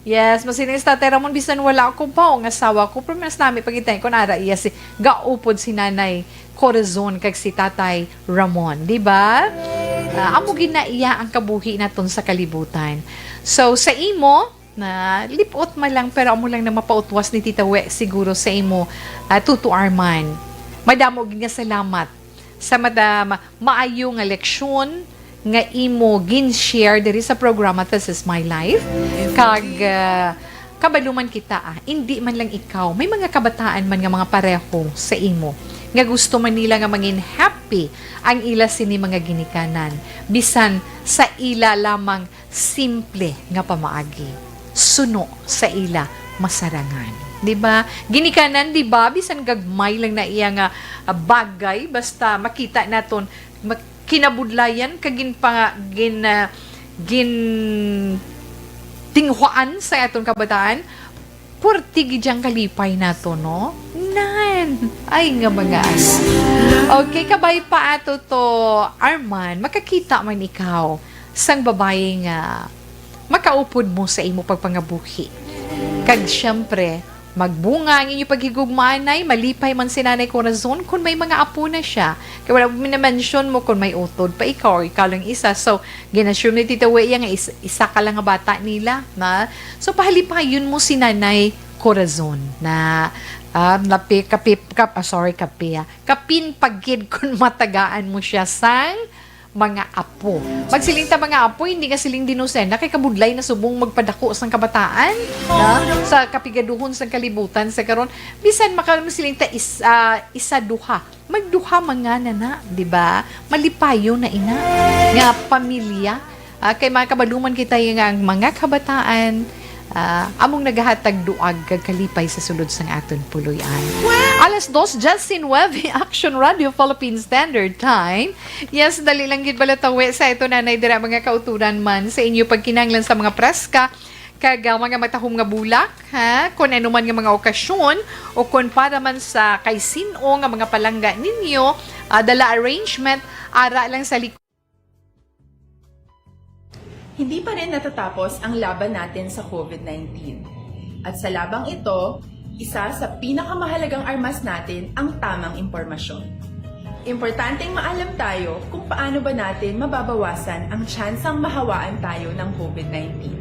Yes, masiling si Tatay Ramon, bisan wala ako pa, ang asawa ko, pero mas nami pagitay ko, nara iya si, gaupod si Nanay Corazon kag si Tatay Ramon, di ba? Ah, amo gid na iya ang kabuhi naton sa kalibutan. So, sa imo, na lipot man lang, pero amo lang na mapautwas ni Tita We siguro sa imo, ah, Tuto Arman. Madamo gid nga salamat sa mada-, ma-, maayo nga leksyon nga imo gin-share diri sa programa This Is My Life. Kag, ah, kabalo man kita, ah, indi man lang ikaw, may mga kabataan man nga mga pareho sa imo nga gusto man nila nga mangin happy ang ila sini mga ginikanan, bisan sa ila lamang simple nga pamaagi, suno sa ila masarangan. Di ba? Ginikanan, di ba? Bisan gagmay lang na iya nga, ah, bagay, basta makita naton, mak-, kinabudlayan, kag ginpa-, gin-, ah, gin-, tinghuaan sa aton kabataan, purti gid yang kalipay nato, no? Nan! Ay, nga mga ano. Okay, kabay pa ato to, Arman, makakita man ikaw sang babayi nga makaupod mo sa imo pagpangabuhi. Kag siyempre, magbunga ang inyo paghigugmaanay, malipay man si Nanay Corazon kung may mga apo na siya. Kay wala mo na-mention mo kung may utod pa ikaw or ikaw lang isa. So, gin-assume ni Tita Wea nga is-, isa ka lang nga bata nila, na? So, pahalipayon mo si Nanay Corazon na, ah, napi-, kapi-, kap-, ah, sorry, kapi, ah. Kapin pa gid kung matagaan mo siya sang mga apo. Magsiling ta mga apo, hindi nga siling dinusena, kay kabudlay na subong magpadako sang kabataan, na? Sa kapigaduhon sang kalibutan sa karon, bisan maka-, siling ta is-, ah, isa duha, magduha man nga na na, di ba? Malipayon na ina nga pamilya. Ah, kay mga kabaluman kita nga ang mga kabataan, Ah, among nagahatag duag kag kalipay sa sulod sang aton puloy-an. Alas dos diyes y nuebe, Action Radio Philippine Standard Time. Yes, dali lang gid bala tawi sa ito, nanay, dira mga kauturan man sa inyo pagkinahanglan sa mga preska kag, ah, mga matahom nga bulak, ha? Kung ano man nga mga okasyon o kung para man sa kay sin-o nga mga palangga ninyo, ah, dala arrangement, ara lang sa likod. Hindi pa rin natatapos ang laban natin sa COVID nineteen. At sa labang ito, isa sa pinakamahalagang armas natin ang tamang impormasyon. Importanteng maalam tayo kung paano ba natin mababawasan ang tsansang mahawaan tayo ng COVID nineteen.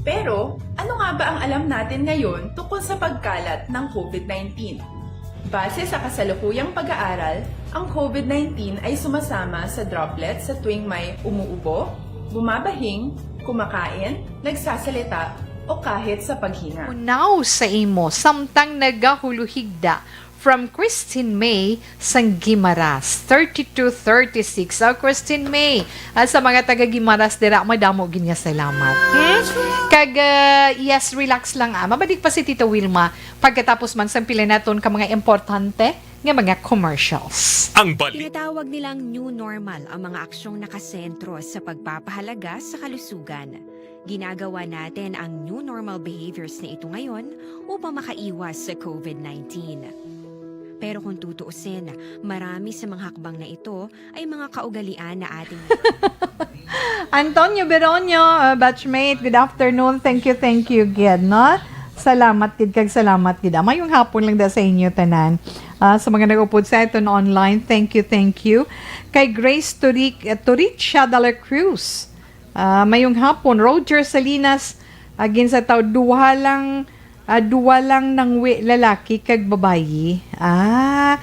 Pero, ano nga ba ang alam natin ngayon tungkol sa pagkalat ng COVID nineteen? Base sa kasalukuyang pag-aaral, ang COVID nineteen ay sumasama sa droplet sa tuwing may umuubo, bumabahing, kumakain, nagsasalita, o kahit sa paghinga. Unaw sa imo, samtang nagahuluhigda, from Christine May sang Guimaras, thirty-two thirty-six. Oh, Christine May, ah, sa mga taga Guimaras dira, madamo gid nga salamat. Hmm? Kag, ah, yes, relax lang, ah. Mabalik pa si Tita Wilma pagkatapos man sang pila naton ka mga importante nga mga commercials. Ang balik. Tinatawag nilang new normal ang mga aksyong nakasentro sa pagpapahalaga sa kalusugan. Ginagawa natin ang new normal behaviors na ito ngayon upang makaiwas sa COVID nineteen. Pero kung tutuusin, marami sa mga hakbang na ito ay mga kaugalian na ating Antonio Beronio, uh, batchmate, good afternoon. Thank you, thank you gid, no? Salamat gid kag salamat gid. Ah, mayong hapon lang da sa inyo tanan. Ah, sa mga nag-upod sa aton online, thank you, thank you. Kay Grace Turic, uh, Turicha de la Cruz, ah, mayong hapon. Roger Salinas, agin sa tao, duha lang, ah, duha lang nangwi, lalaki kag babayi. Ah,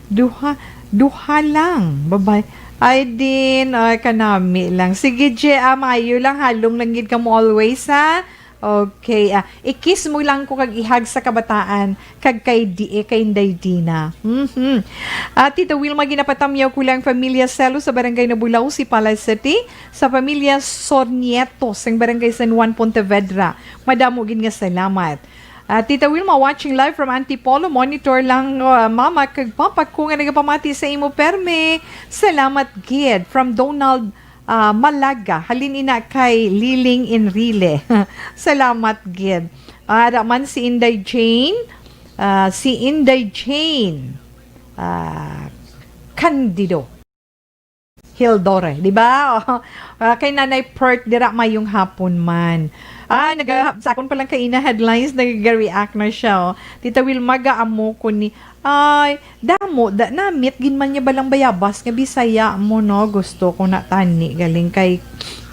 duha, duha lang, babayi. Ay din, ay, kanami lang. Sige, Je, ah, maayo lang, halong lang gid kamo always, ha? Okay, ah, i-kiss mo lang ko kag ihag sa kabataan, kag kay di, eh, kay Inday Dina. Mhm. Ah, Tita Wilma, ginapatamyaw ko lang familia Selo sa Barangay Nabulaw, Sipala City, sa familia Sornieto, sa Barangay San Juan, Pontevedra. Madamo gid nga salamat. Ah, Tita Wilma, watching live from Antipolo. Monitor lang, ah, mama kag papa ko nga nagapamati sa imo perme. Salamat gid. From Donald, ah, Malaga. Halin ina kay Liling Enrile. Salamat gid. Ara man si Inday Jane. Ah, si Inday Jane, ah, Candido Hildore, di ba? Ah, kay Nanay Pert dira, mayong hapon man. Ah, naga, sa akon palang kaina headlines, nag-react na siya, oh. Tita Wilma, gaamo ko ni, ay, damo, da, namit, gin man niya balang bayabas nga Bisaya mo, no? Gusto ko na tani, galing kay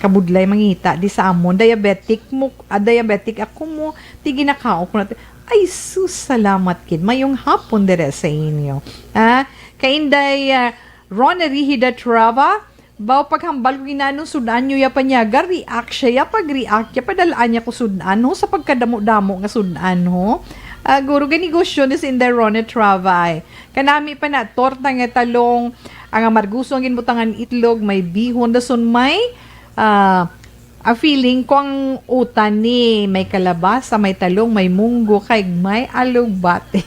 kabudlay mangita, di sa amon, diabetic mo, ah, diabetic ako mo, di ginakao ko na, ay, sus, salamat, kid. Mayong hapon dire sa inyo. Ah, kay Inday, ah, Ron Erihida Trava, baw paghambal ko ginanong sud-an nyo ya panyaga, react siya ya, pag-react ya, padalaan niya ko sud-an, ho, sa pagkadamo-damo nga sud-an, ho. Ah, guro, ganegosyo ni si Inday Ron Trava, ay. Kanami pa na, torta nga talong, ang amarguso ang ginbutangan itlog, may bihon, dason may, ah, a feeling ko ang utan ni may kalabasa, may talong, may munggo, kag may alugbati.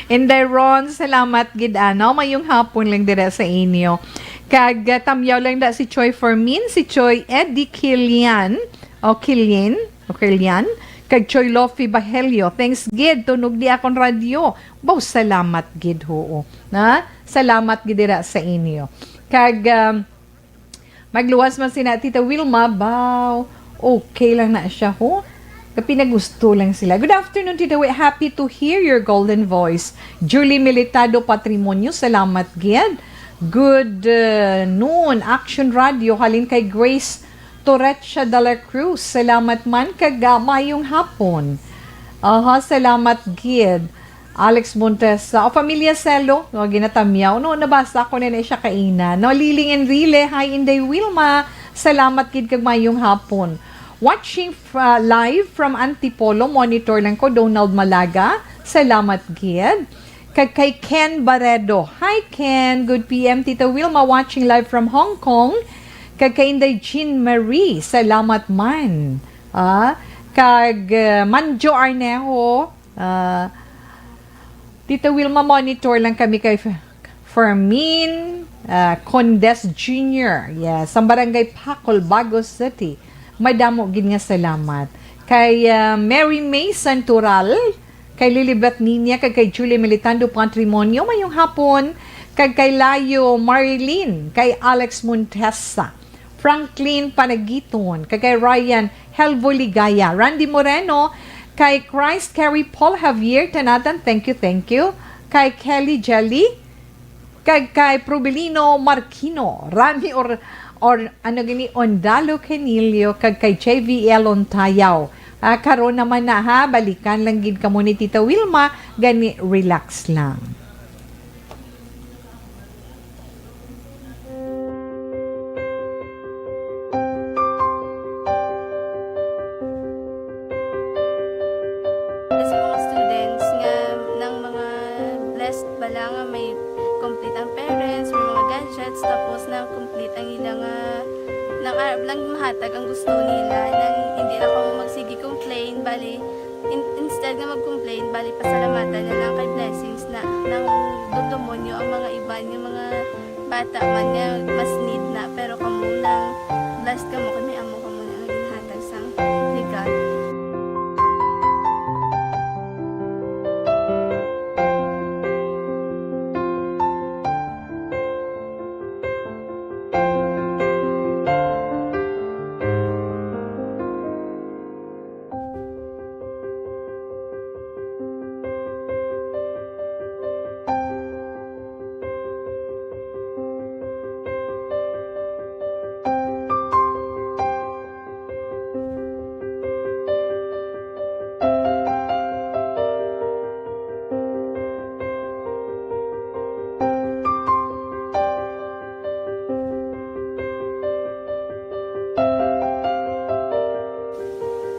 Inday Ron, salamat gid, ano, mayong hapon lang dira sa inyo. Kag, ah, tamyaw lang da si Choi Fermin, si Choi Eddie Kilian, o Kilian, o Kilian, kag Choi Lofi Bahelio. Thanks gid, tunog di akon radyo. Baw, salamat gid, ho. Na? Salamat gid dira sa inyo. Kag, um, magluwas man sina Tita Wilma, baw, okay lang na siya, ho. Kapinagusto lang sila. Good afternoon, Tita Wi. Happy to hear your golden voice. Julie Militado Patrimonio, salamat gid. Good, uh, noon, Action Radio, halin kay Grace Torrecha de la Cruz. Salamat man, kag, uh, mayong hapon. Aha, salamat gid. Alex Montesa, o Familia Celo, no, ginatamyaw, no, nabasa ko na, na siya kaina, no, Liling Enrile, hi, Inday Wilma, salamat gid kag mayong hapon. Watching, uh, live from Antipolo, monitor lang ko, Donald Malaga, salamat gid. Kag kay Ken Baredo, hi Ken, good P M, Tita Wilma, watching live from Hong Kong. Kag kay Inday Jean Marie, salamat man. Ah, Kag, uh, Manjo Arnejo, uh, Tita Wilma, monitor lang kami kay F-, Fermin, uh, Condes Junior. Yes, ang Barangay Pacol, Bago City. Madamo gid nga salamat. Kay, uh, Mary May Santural, kay Lilibet Ninia, kag kay Julie Militando Patrimonio, mayong hapon. Kag kay Layo Marilyn, kay Alex Montesa, Franklin Panagiton, kag kay Ryan Helvo Ligaya, Randy Moreno, kay Christ Carry Paul Javier Tanatan, thank you, thank you. Kay Kelly Jelly, kag kay Probelino Marquino, Rami or, or ano gini, Ondalo Canillo, kag kay J V L Ontayaw. Ah, karon naman na ha, balikan lang gid kamo ni Tita Wilma, gani relax lang. Sa mga students nga nang mga blessed bala nga may complete ang parents, may mga gadgets, tapos na complete ang ila nga nang arab lang mahatag ang gusto nila, nang hindi lang kamo magsige complain, bali in, instead nga mag-complain, bali pasalamatan na lang kay blessings na nang dudumonyo ang mga iban nga mga bata man nga mas need na, pero kamo nang blessed kamo kay may amo kamo na nga ginhatag sang regalo.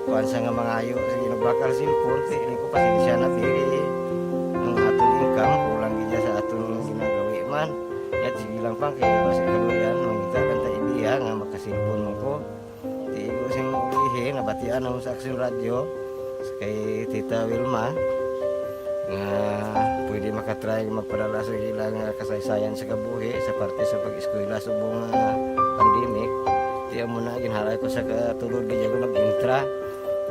Kuwan sa nga mangayo sa ginabakal cellphone, kay ini ko pasensya na, dili ang aton income, kulang gid sa aton ginagawi man. Yat, sige lang pang, kay basi kaluyan, mangita lang ta idea nga makasilpon man ko. Ti igo sing ulihi, nabatian namo sa Aksyon Radio, sa kay Tita Wilma, nga pwede makatry magpadala sa ilang, ah, kasaysayan sa kabuhi sa parte sa pag-eskwela subong, ah, pandemic. Ti amo na, ginhalay ko sa katulod, gid ako mag-intra.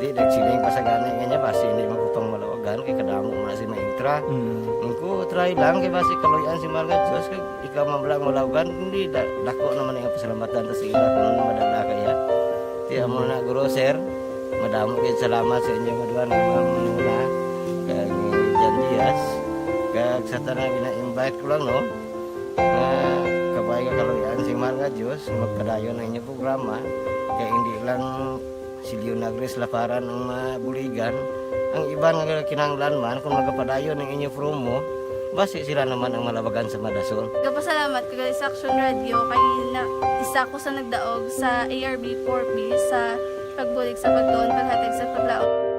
Di, nagsiling pa sa gani nga niya, basi hindi man ko pang malawagan, kay kadamo man na si ma-intra. Mm. Ang ko, try lang, kay basi kaluyan si Mahal nga Diyos, kay ikaw man lang malawagan, hindi, da-, dako naman ang pasalamatan ta sa ila kung ano madala kaya. Ti amo na, guro, sir, madamo gid salamat sa inyo nga duha, ni Ma'am Nuna, kag ni Jan Diaz, kag sa tanan gina-invite ko lang, no, nga kabay nga kaluyan si Mahal nga Diyos, magpadayon ang inyong programa, kay hindi lang si Leonagres Laparan ang mabuligan. Ang iban nga kinahanglan man, kung magapadayon ang inyo promo, basi sila naman ang malawagan sa madasol. Gapasalamat ko sa Aksyon Radio kay na, isa ko sa nagdaog sa A R B four B sa pagbulig sa pagtuon, paghatag sa paglaom.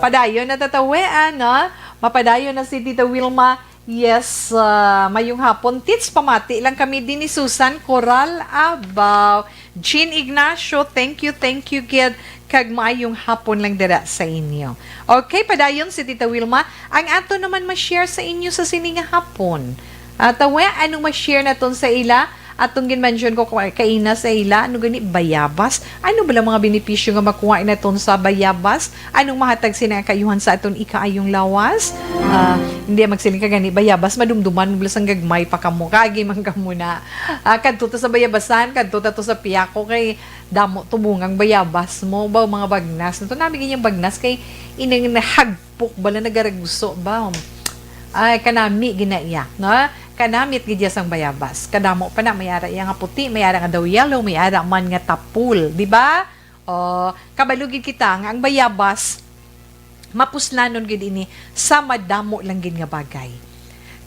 Padayon na, Tita Wea, no? Mapadayon na si Tita Wilma. Yes, ah, mayong hapon. Tits, pamati lang kami din ni Susan Coral Abaw. Jean Ignacio, thank you, thank you, gid. Kag maayong hapon lang dira sa inyo. Okay, padayon si Tita Wilma. Ang ato naman ma-share sa inyo sa sini nga hapon. Ah, Tita Wea, anong ma-share naton sa ila? Atong gin-mention ko kwa-, kaina sa ila, ano gani, bayabas? Ano bala mga benepisyo nga makuha naton sa bayabas? Anong mahatag sina nga kaayuhan sa aton ikaayong lawas? Ah, hindi magsiling ka gani, bayabas, madumduman mo bala sang gagmay pa kamo. Kagi man kamo na. Ah, kadto ta sa bayabasan, kadto ta to sa piyako, kay damo to bungang bayabas mo. Ba, mga bagnas. Nato nami gid yung bagnas kay ining nahag pok bala nagaragso ba? Ay, kanami gina iya, no? Kanamit gid iya sang bayabas. Kadamo pa na, may ara iya nga puti, may ara nga daw yellow, may ara man nga tapul, di ba? O, kabalo gid kita nga ang bayabas, Mapuslanon gid ini sa madamo lang gid nga bagay.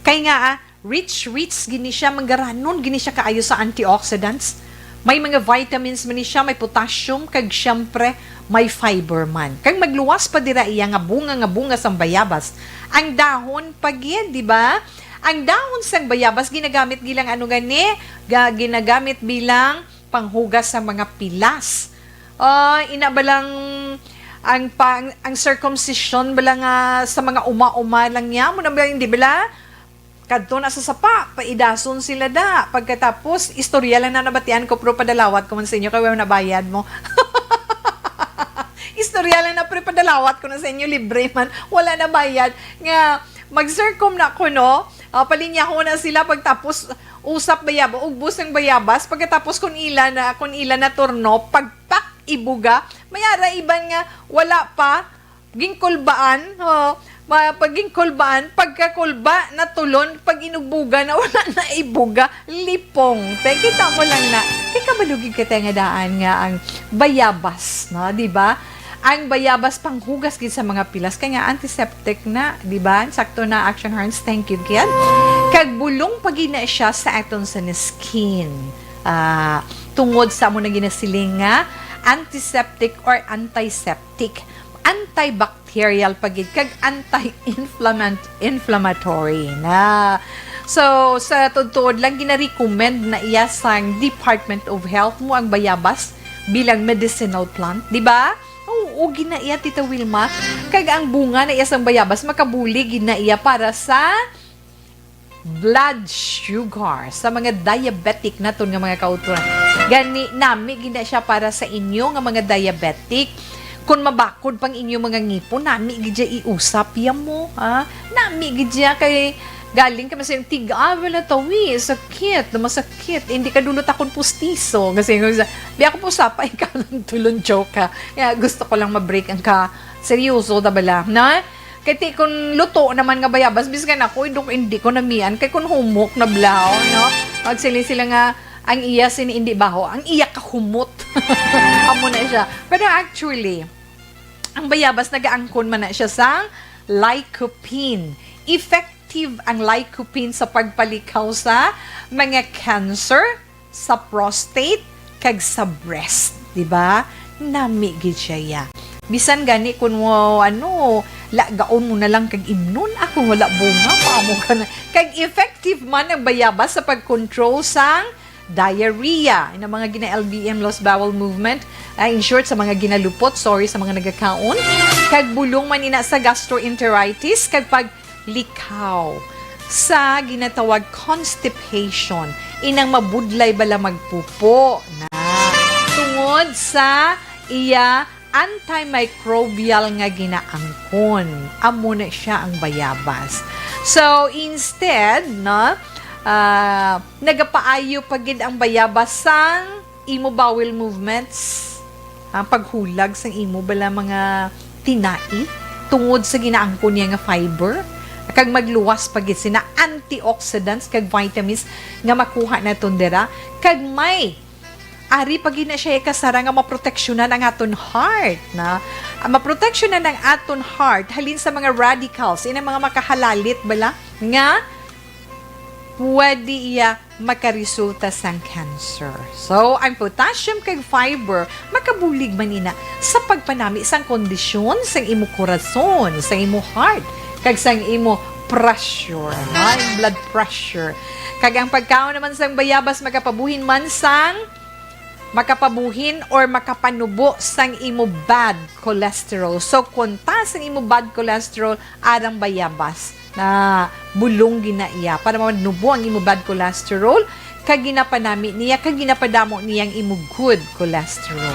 Kay nga, ah, rich, rich gini siya, manggaranon gini siya kaayo sa antioxidants. May mga vitamins man ni siya, may potassium, kag siyempre, may fiber man. Kag magluwas pa dira iya nga bunga, nga bunga sang bayabas. Ang dahon pa gid, di ba? Ang dahon sang bayabas ginagamit bilang ano gani? Ga-, ginagamit bilang panghugas sa mga pilas. Ah, ina ba lang ang pa-, ang circumcision ba lang, ah, sa mga uma-uma lang niya? Mo na ba, hindi bala? Kadto na sa sapa, paidason sila da. Pagkatapos, istorya lang na nabatian ko, pero padalawat ko man sa inyo, kay wala na bayad mo. Istorya lang na, pero padalawat ko na sa inyo, libre man, wala na bayad. Nga, mag-circum na ko, no? Ah, palinya ko na sila, pagtapos, usap bayabas, ugbos ng bayabas, pagkatapos, kung ila na, kung ila na turno, pagpak ibuga, may ara iban nga, wala pa, gingkulbaan, oh, ma-, pag gingkulbaan, pagkakulba, natulon, pag inugbuga na, wala na ibuga, lipong. Te, kita mo lang na, kay kabalugig ka tayo nga daan nga ang bayabas, no? Di ba? Ang bayabas panghugas gid sa mga pilas, kay nga antiseptic na, di ba? Sakto na, Action Hands, thank you, kid. Kag bulong pa gid na siya sa aton sa skin. Ah, tungod sa amo na ginasiling nga antiseptic or antiseptic, antibacterial pa gid, kag anti-inflammant-, inflammatory na. So, sa tuod-tuod lang, gina-recommend na iya sang Department of Health mo ang bayabas bilang medicinal plant, di ba? Oo, gina iya, Tita Wilma. Kag ang bunga na iya sang bayabas, makabulig gid na iya para sa blood sugar sa mga diabetic naton nga mga kautoran. Gani, nami gid na siya para sa inyo nga mga diabetic. Kung mabakod pang inyo mga ngipon, nami gid siya iusap ya mo, ha? Nami gid siya kay galing ka masayang tiga, ah, wala tawi, sakit, na masakit. Hindi ka dulot akong pustiso. Kasi, di ako po sapay ka ng tulon, joke ka. Kaya gusto ko lang ma-break ang ka, seryoso, tabala, na? Kay ti kun luto naman nga bayabas, biskan ako, indok, hindi ko namian. Kay kun humok na blaw, no? Magsiling sila nga, ang iya sini hindi baho, ang iya kahumot. Amo na siya. Pero actually, ang bayabas nagaangkon man na siya sang lycopene. Effective ang lycopene sa pagpalikhaw sa mga cancer, sa prostate, kag sa breast, di ba? Nami gid siya, ya. Bisan gani kun mo, ano, lagaon mo na lang kag imnon, ako wala bunga, paamo ka na. Kag effective man ang bayabas sa pag-control sang diarrhea, ina mga gina-L B M, lost bowel movement, ah, in short, sa mga ginalupot, sorry sa mga nagakaon, kag bulong man ina sa gastroenteritis, kag pag likaw sa ginatawag constipation, inang mabudlay bala magpupo na tungod sa iya antimicrobial nga ginaangkon. Amo na siya ang bayabas. So, instead, no, ah, nagapaayo pa gid ang bayabas sang imo bowel movements, ang paghulag sang imo bala mga tinai tungod sa ginaangkon niya nga fiber, kag magluwas pa gid sina antioxidants kag vitamins nga makuha naton dira, kag may ari pa gid na siya ikasara nga maproteksyonan ang aton heart, na, ah, maproteksyonan ang aton heart halin sa mga radicals, ina mga makahalalit bala nga pwede iya makaresulta sang cancer. So, ang potassium kag fiber makabulig man ina sa pagpanami sang kondisyon sang imo korason, sang imo heart, kag sang imo pressure, ha? Ang blood pressure. Kag ang pagkaon naman sang bayabas makapabuhin man sang makapabuhin or makapanubo sang imo bad cholesterol. So, kung taas ang imo bad cholesterol, arang bayabas na bulong gid na iya para manubo ang imo bad cholesterol, kag ginapanami niya, kag ginapadamo niya ang imo good cholesterol.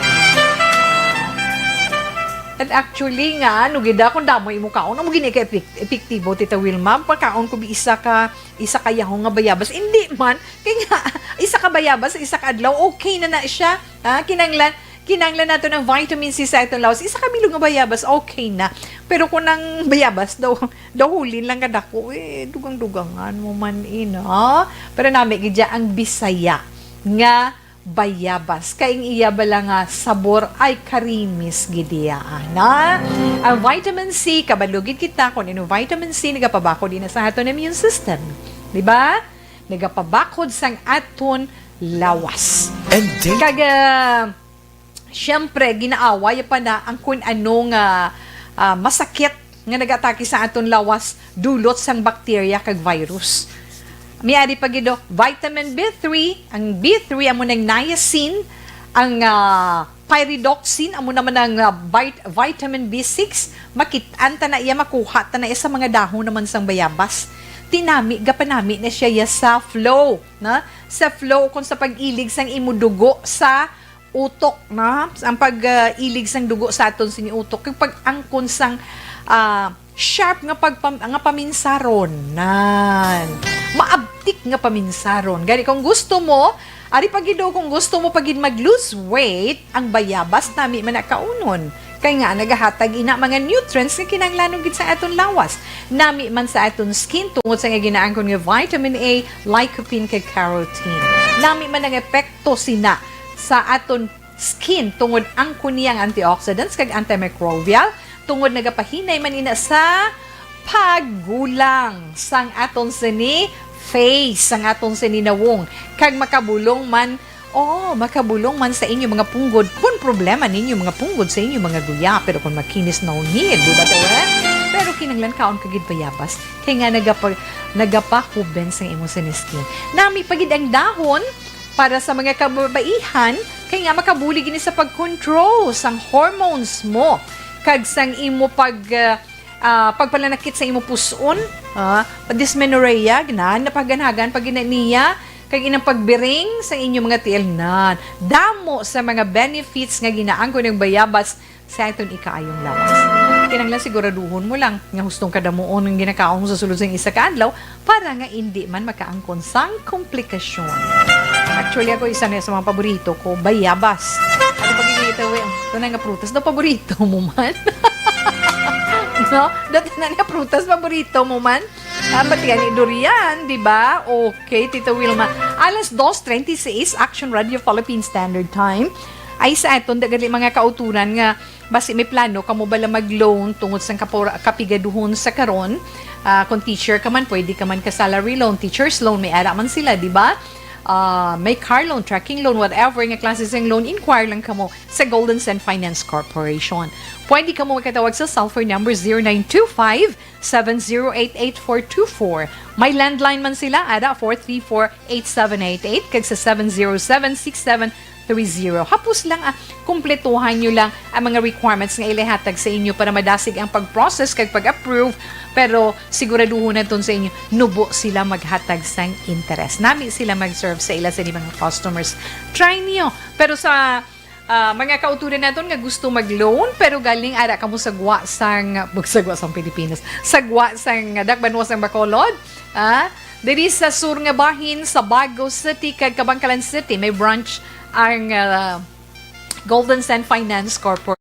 And actually nga, ano gid, kung damo imo kaon, amo gid ka epek-, epektibo, Tita Wilma, pagkaon ko bi isa ka, isa ka yahong nga bayabas. Hindi man, kay nga, isa ka bayabas, isa ka adlaw, okay na na siya. Ha? Kinanglan, kinanglan nato ng vitamin C sa atong lawas. Isa ka bilog nga bayabas, okay na. Pero kung ang bayabas daw, daw hulin lang kadako, eh, dugang-dugangan mo man, ina. Pero nami gid dya ang Bisaya nga bayabas. Kay ang iya bala nga sabor ay karimis gid iya, na? Ang vitamin C, kabalo gid kita kung ano vitamin C nagapabakod din sa aton immune system. Di ba? Nagapabakod sang aton lawas. And take Kag, ah, siyempre, ginaaway pa na ang kung ano nga, ah, masakit nga nagatake sa aton lawas dulot sang bakterya kag virus. Miari pa gid do, vitamin B three, ang B three amo nang niacin, ang, ah, pyridoxine amo naman ang, ah, vit-, vitamin B six, makit-an ta na iya, makuha ta na iya sa mga dahon naman sang bayabas. Tinami, gapanami na siya ya sa flow, na? Sa flow kung sa pag-ilig sang imo dugo sa utok, na? Ang pag, ah, ilig sang dugo sa aton sini utok, kag pag-angkon sang, ah, sharp nga pagpam-, nga paminsaron, nan. Maabtik nga paminsaron. Gani, kung gusto mo, ari pa gid do, kung gusto mo pa gid mag-lose weight, ang bayabas nami man na kaunon. Kay nga, nagahatag ina mga nutrients nga kinahanglanon gid sa aton lawas. Nami man sa aton skin tungod sa nga ginaangkon nga vitamin A, lycopene, kag carotene. Nami man ang epekto sina sa aton skin tungod angkon niya ang antioxidants kag antimicrobial, tungod nagapahinay man ina sa paggulang sang aton sini face, sang aton sini nawong, kag makabulong man, oh, makabulong man sa inyo mga punggod, kun problema ninyo mga punggod sa inyo mga guya, pero kung makinis na unid, di ba to, eh? Pero kinahanglan kaon ka gid bayabas, kay nga nagapa-, nagapahuben sang imo sini skin. Nami pa gid ang dahon, para sa mga kababaihan, kay nga makabulig ini sa pag-control sang hormones mo kag sang imo pag, ah, ah, pagpalanakit sa imo pus-on, ah, dysmenorrhea, na napaganagan pag niya, kag inang pagbiring sa inyo mga tiil, nan. Damo sa mga benefits nga ginaangkon ng bayabas sa aton ikaayong lawas. Kinahanglan siguraduhon mo lang nga hustong kadamuon ang ginakaon mo sa sulod sang isa ka adlaw para nga indi man makaangkon sang komplikasyon. Actually, ako, isa na sa mga paborito ko, bayabas. Ano pag ito, eh? Ito na nga prutas daw paborito mo man. No? Daw na nga prutas paborito mo man. Ah, pati ani durian, di ba? Okay, Tita Wilma. Alas dos treinta y seis, Action Radio Philippine Standard Time. Ay sa aton, dagali mga kauturan nga basi may plano kamo bala mag-loan tungod sang kapora-, kapigaduhon sa karon. Ah, kung teacher ka man, pwede ka man ka salary loan, teacher's loan, may ara man sila, di ba? Ah, may car loan, trucking loan, whatever nga klase sang loan, inquire lang kamo sa Golden Sand Finance Corporation. Pwede kamo makatawag sa cellphone number zero nine two five, seven zero eight eight four two four. May landline man sila, ada four three four eight seven eight eight, kag sa seven zero seven six seven three zero. Hapos lang, ah, kumpletuhan nyo lang ang mga requirements nga ilihatag sa inyo para madasig ang pag-process kag pag-approve, pero siguraduhon naton sa inyo, nubo sila maghatag sang interest. Nami sila mag-serve sa ila sa mga customers. Try niyo. Pero sa, ah, mga kauturan naton nga gusto mag-loan, pero galing ara kamo sa gwa sang, sa gwa sang Pilipinas, sa gwa sang dakbanwa sang Bacolod, ah, diri sa sur nga bahin sa Bago City kag Kabankalan City, may branch ang, ah, Golden Sand Finance Corporation.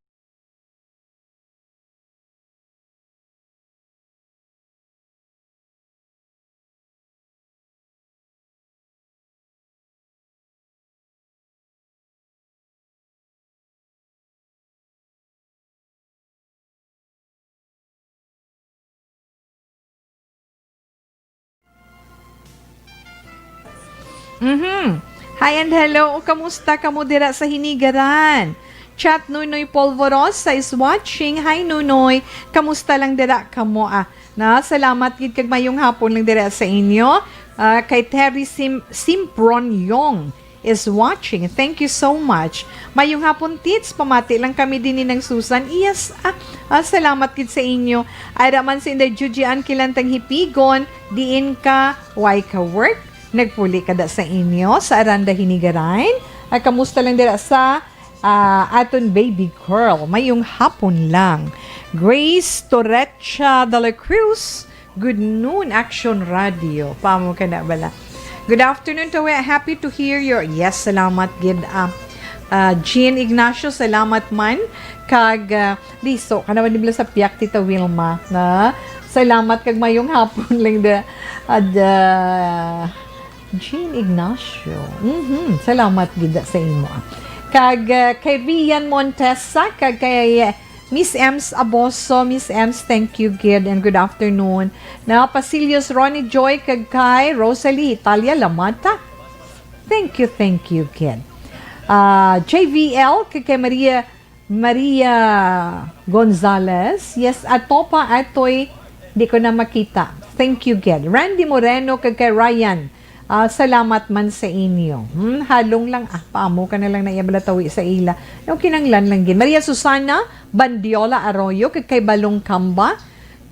Mhm. Hi and hello. O, kamusta kamo dira sa Hinigaran? Chat Nunoy Polvorosa is watching. Hi, Nunoy. Kamusta lang dira kamo, ah? Na, salamat gid kag mayong hapon lang dira sa inyo. Ah, kay Terry Sim-, Simpron Yong is watching. Thank you so much. Mayong hapon, Tits. Pamati lang kami din ni Nang Susan. Yes, ah, ah, salamat gid sa inyo. Ara man si Inday Jujian Kilantang Hipigon, diin ka, way ka work? Nagpuli ka da sa inyo, sa Aranda Hinigaran? Ah, kamusta lang dira sa, ah, aton baby girl? Mayong hapon lang. Grace Torrecha de la Cruz, good noon, Action Radio. Pamo ka na bala. Good afternoon, Tawe. Happy to hear your, yes, salamat gid, ah, ah, Jean Ignacio, salamat man. Kag, ah, liso, ka naman nibla sa piyak, Tita Wilma, na? Salamat kag mayong hapon lang da, ah, da, Jean Ignacio. Mhm. Salamat gid sa imo, ah. Kag, ah, kay Rian Montesa, kag kay, eh, Miss Ems Aboso. Miss Ems, thank you gid and good afternoon. Na Pasilios Ronnie Joy, kag kay Rosalie Italia Lamata. Thank you, thank you gid. Ah, J V L, kag kay Maria Maria Gonzalez. Yes, ato pa atoy di ko na makita. Thank you gid. Randy Moreno kag kay Ryan. Ah, salamat man sa inyo. Hmm, halong lang. Ah, paamo ka na lang na iya balatawi sa ila. No, kinanglan lang gid. Maria Susana Bandiola Arroyo kag kay Balong Kamba.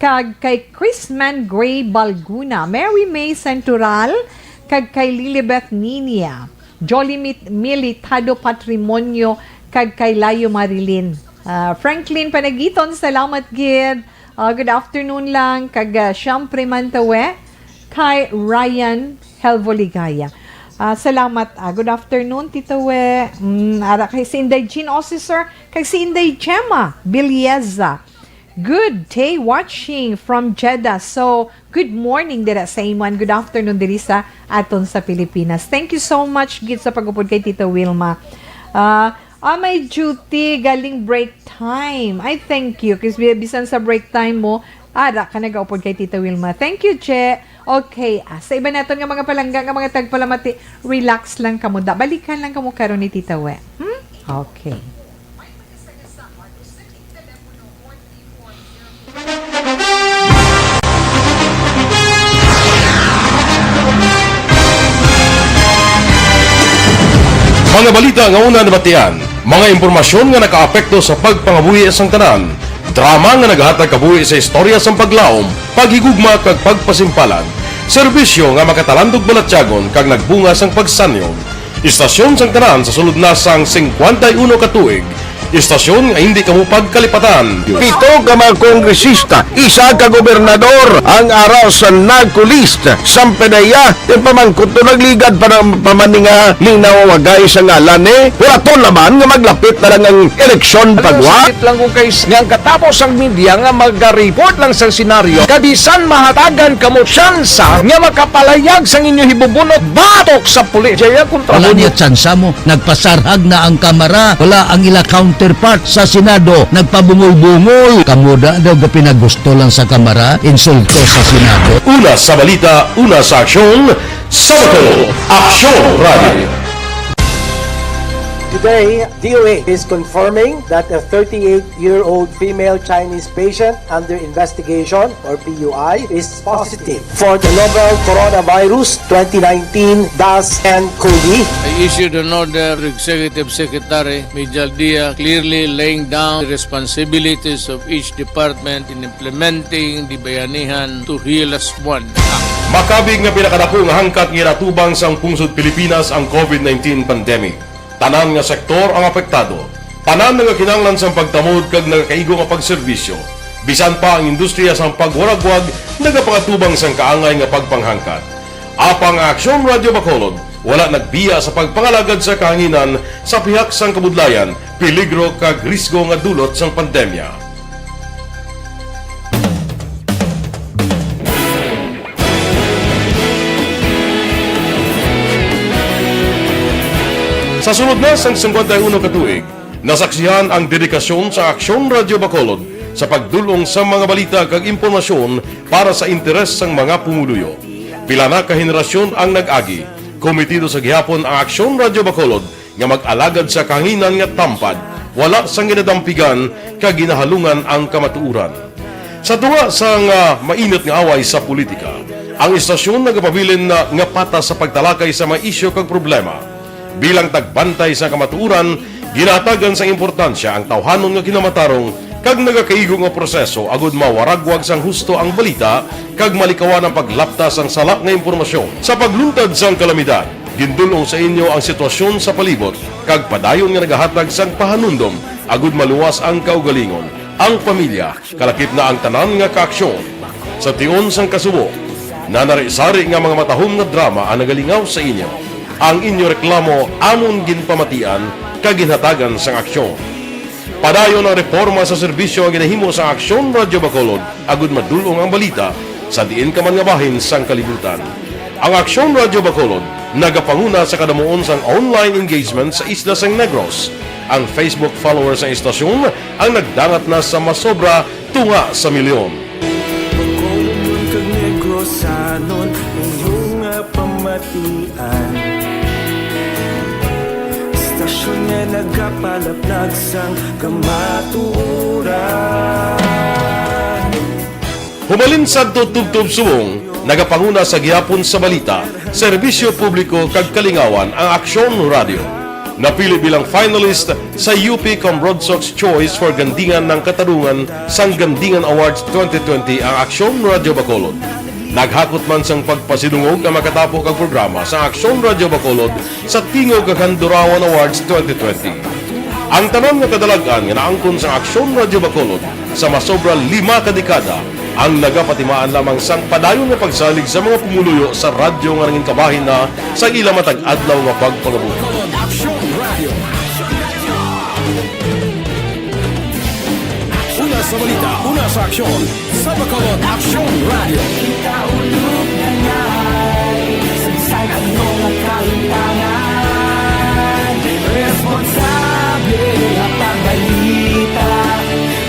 Kag kay Chrisman Gray Balguna, Mary May Santoral, kag kay Lilibeth Ninia, Jolly Mit-, Militado Patrimonio, kag kay Layo Marilyn. Ah, Franklin Panagiton, salamat gid. Ah, good afternoon lang. Kag, ah, siyempre man tawe, kay Ryan Helvo Ligaya. Ah, salamat. Ah, good afternoon, Tito We. Mm, ara kay si Inday Jean Osisor, kag si Inday Gemma Bilieza. Good day watching from Jeddah. So, good morning dira sa imo and good afternoon diri sa aton sa Pilipinas. Thank you so much gid sa pag-upod kay Tita Wilma. Ah, ah, may duty galing break time. I thank you. Kasi bisan sa break time mo, ara ka nagaupod kay Tita Wilma. Thank you, Che. Okay, ah, sa iba naton nga mga palangga, nga mga tagpalamati, relax lang kamo. Da, balikan lang kamo karon ni Tita We. Hmm? Okay. Mga balita nga una nabatian, mga impormasyon nga nakaapekto sa pagpangabuhi sang tanan, drama nga naghatag kabuhi sa istorya sang paglaom, paghigugma kag pagpasimpalan, serbisyo nga makatalandog balatyagon kag nagbunga sang pagsanyog. Istasyon sang tanan sa sulod na sang singkwenta y uno ka tuig. Istasyon nga hindi kamo pagkalipatan. Pito ka mga kongresista, isa ka gobernador ang ara sa NARCO list. Sampanaya, ipamangkot to nagligad pa ng pamaninga ning nawawagay sa ngalan ni Horaton Laban nga maglapit na lang ang eleksyon pagwa. Sakit lang kung kay nga ang katapos ang media nga magareport lang sa senaryo, kabisan mahatagan kamo tsansa nga makapalayag sang inyo hibubunot batok sa pulis. Jaya kontra Wala mo. Niya tsansa mo. Nagpasarhag na ang Kamara. Wala ang ila counterpart sa Senado. Nagpabungol-bungol. Kamo da daw gapinagusto lang sa Kamara. Insulto sa Senado. Una sa balita, una sa aksyon, sa Bacolod, Aksyon Radio. Today, D O A is confirming that a thirty-eight-year-old female Chinese patient under investigation, or P U I, is positive for the novel coronavirus twenty nineteen dash N COVID. I issued an order to Executive Secretary Mijal Dia, clearly laying down the responsibilities of each department in implementing the Bayanihan to Heal As One Act. Makabig nga pinakadako nga hangkat nga ginatubang sang pungsod Pilipinas ang COVID nineteen pandemic. Tanan nga sektor ang apektado. Tanan nagakinahanglan sang pagtamod kag nagakaigo nga pagserbisyo. Bisan pa ang industriya sang pagwaragwag nagapangatubang sang kaangay nga pagpanghangkat. Apang ang Aksyon Radio Bacolod wala nagbiya sa pagpangalagad sa kahanginan sa pihak sang kabudlayan, peligro kag risgo nga dulot sang pandemya. Sa sulod na sang singkwenta y uno ka tuig, nasaksihan ang dedikasyon sa Aksyon Radio Bacolod sa pagdul-ong sa mga balita kag impormasyon para sa interes sang mga pumuluyo. Pila na ka henerasyon ang nag-agi, kometido sa gihapon ang Aksyon Radio Bacolod nga mag-alagad sa kahanginan nga tampad, wala sang ginadampigan kag ginahalungan ang kamatuoran. Sa tunga sang, ah, mainit nga away sa politika, ang istasyon nagapabilin na nga patas sa pagtalakay sa mga isyu kag problema. Bilang tagbantay sa kamatuoran, ginahatagan sang importansya ang tawhanon nga kinamatarong kag nagakaigo nga proseso agud mawaragwag sang husto ang balita kag malikawan ang paglapta sang sala nga impormasyon. Sa pagluntad sang kalamidad, gindul-ong sa inyo ang sitwasyon sa palibot kag padayon nga nagahatag sang pahanumdom agud maluwas ang kaugalingon, ang pamilya, kalakip na ang tanan nga kaaksyon. Sa tion sang kasubo, nanari-sari nga mga matahom nga drama ang nagalingaw sa inyo. Ang inyo reklamo amon ginpamatian kag ginhatagan sang aksyon. Padayon ang reporma sa serbisyo nga ginahimo sang Aksyon Radio Bacolod agud madul-ong ang balita sa diin ka man nga bahin sang kalibutan. Ang Aksyon Radyo Bacolod nagapanguna sa kadamuon sang online engagement sa isla sang Negros. Ang Facebook followers sang istasyon ang nagdangat na sa masobra tunga sa milyon. Bacolodnon kag Negrosanon, inyo nga pamatian. Istasyon nga nagapalaplag sang kamatuoran. Hubalin sadto tubtob subong, nagapanguna sa gihapon sa balita, serbisyo publiko kag kalingawan ang Aksyon Radio. Napili bilang finalist sa U P Comrodsocs Choice for Gandingan ng Katarungan sang Gandingan Awards twenty twenty ang Aksyon Radio Bacolod. Naghakot man sang pagpasidungog nga makatapo kag programa sa Aksyon Radio Bacolod sa Tingog kag Handurawan Awards twenty twenty. Ang tanan nga kadalag-an nga naangkon sang Aksyon Radio Bacolod sa masobra lima ka dekada ang nagapatimaan lamang sang padayon nga pagsalig sa mga pumuluyo sa radyo nga nangin kabahin na sang ila matag adlaw nga pagpangabuhi. Aksyon Radio. Una sa balita, una sa aksyon, sa Bacolod Aksyon Radio. Kita ulog na ngay, sa Bisaya ano nga kalimtangan, responsable nga pagbalita,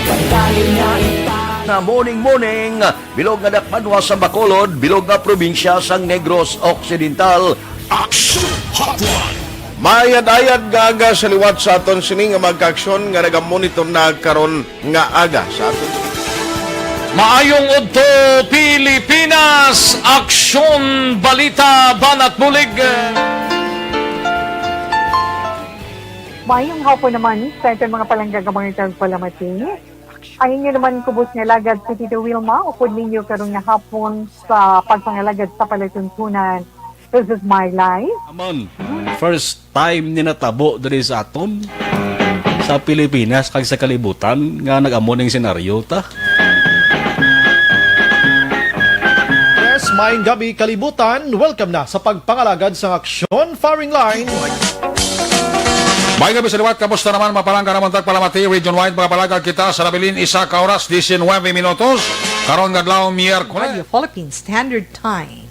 pagdali na ipang- Na morning, morning, bilog nga dakbanwa sa Bacolod, bilog nga probinsya sang Negros Occidental. Action Hotline. Maayad-ayad nga aga sa liwat sa aton sini nga mga kaaksyon nga nagamonitor na karon nga aga sa aton. Maayong udto, Pilipinas! Aksyon, balita, banat bulig. Mayong hapon naman sa aton mga palangga nga mga tagpalamati. Ang inyo naman kubos nga alagad si Tito Wilma, upod ninyo karon nga hapon sa pagpangalagad sa palatuntunan. This is my life. Aman, first time ni natabo diri sa aton, sa Pilipinas kag sa kalibutan nga nag-amo ning senaryo ta. Yes, maayong gabi, kalibutan. Welcome na sa pagpangalagad sang aksyon, firing line. Maayong gabi sa liwat, kamusta naman, mga palangga namon tagpalamati, region wide, mga palangga kita sa nabilin, isa ka oras, diecinuebe minutos, karon nga adlaw, Miyerkules. Radio Philippine Standard Time.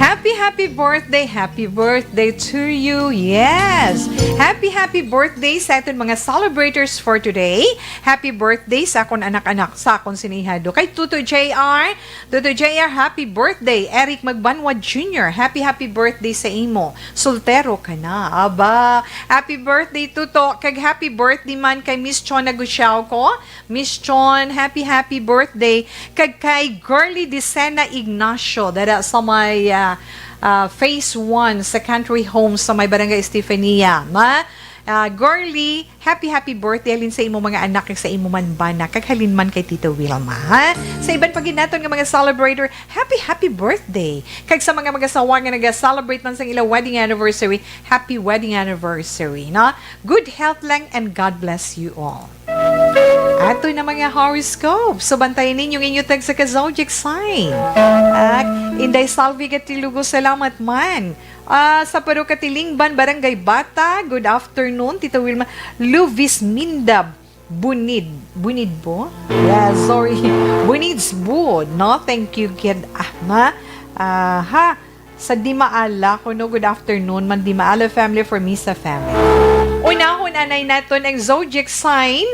Happy, happy birthday, happy birthday to you. Yes. Happy, happy birthday sa aton mga celebrators for today. Happy birthday sa akon anak-anak, sa akon sinihado. Kay Tuto J R, Tuto J R, happy birthday. Eric Magbanwa Junior, happy, happy birthday sa imo. Soltero ka na. Aba, happy birthday, Tuto. Kag happy birthday man kay Miss Chona Gusiauco. Miss Chon, happy, happy birthday. Kag kay Girly Dicena Ignacio, dada sa may, ah, ah, phase one sa Country Home sa may Barangay Estefania. Ma, ah, Girly, happy, happy birthday halin sa imo mga anak kag sa imo man bana, kag halin man kay Tito Wilma, ha? Sa iban pa gid naton nga mga celebrator, happy, happy birthday. Kag sa mga mag-asawa nga naga-celebrate man sang ila wedding anniversary, happy wedding anniversary, no? Good health lang and God bless you all. Ato na mga horoscope. So, bantayan ninyo ang inyo tagsa ka zodiac sign. Ak, Inday Salvi Gatilugo, salamat man. Ah, sa Paro Katilingban, Barangay Bata, good afternoon, Tita Wilma. Luvis Minda Bunid. Bunid po? Yeah, sorry. Bunids Bud, no? Thank you, kid Ahma. Ah, ha? Sa Dimaala, kuno, good afternoon, man Dimaala family for Misa family. Unahon anay naton ang zodiac sign.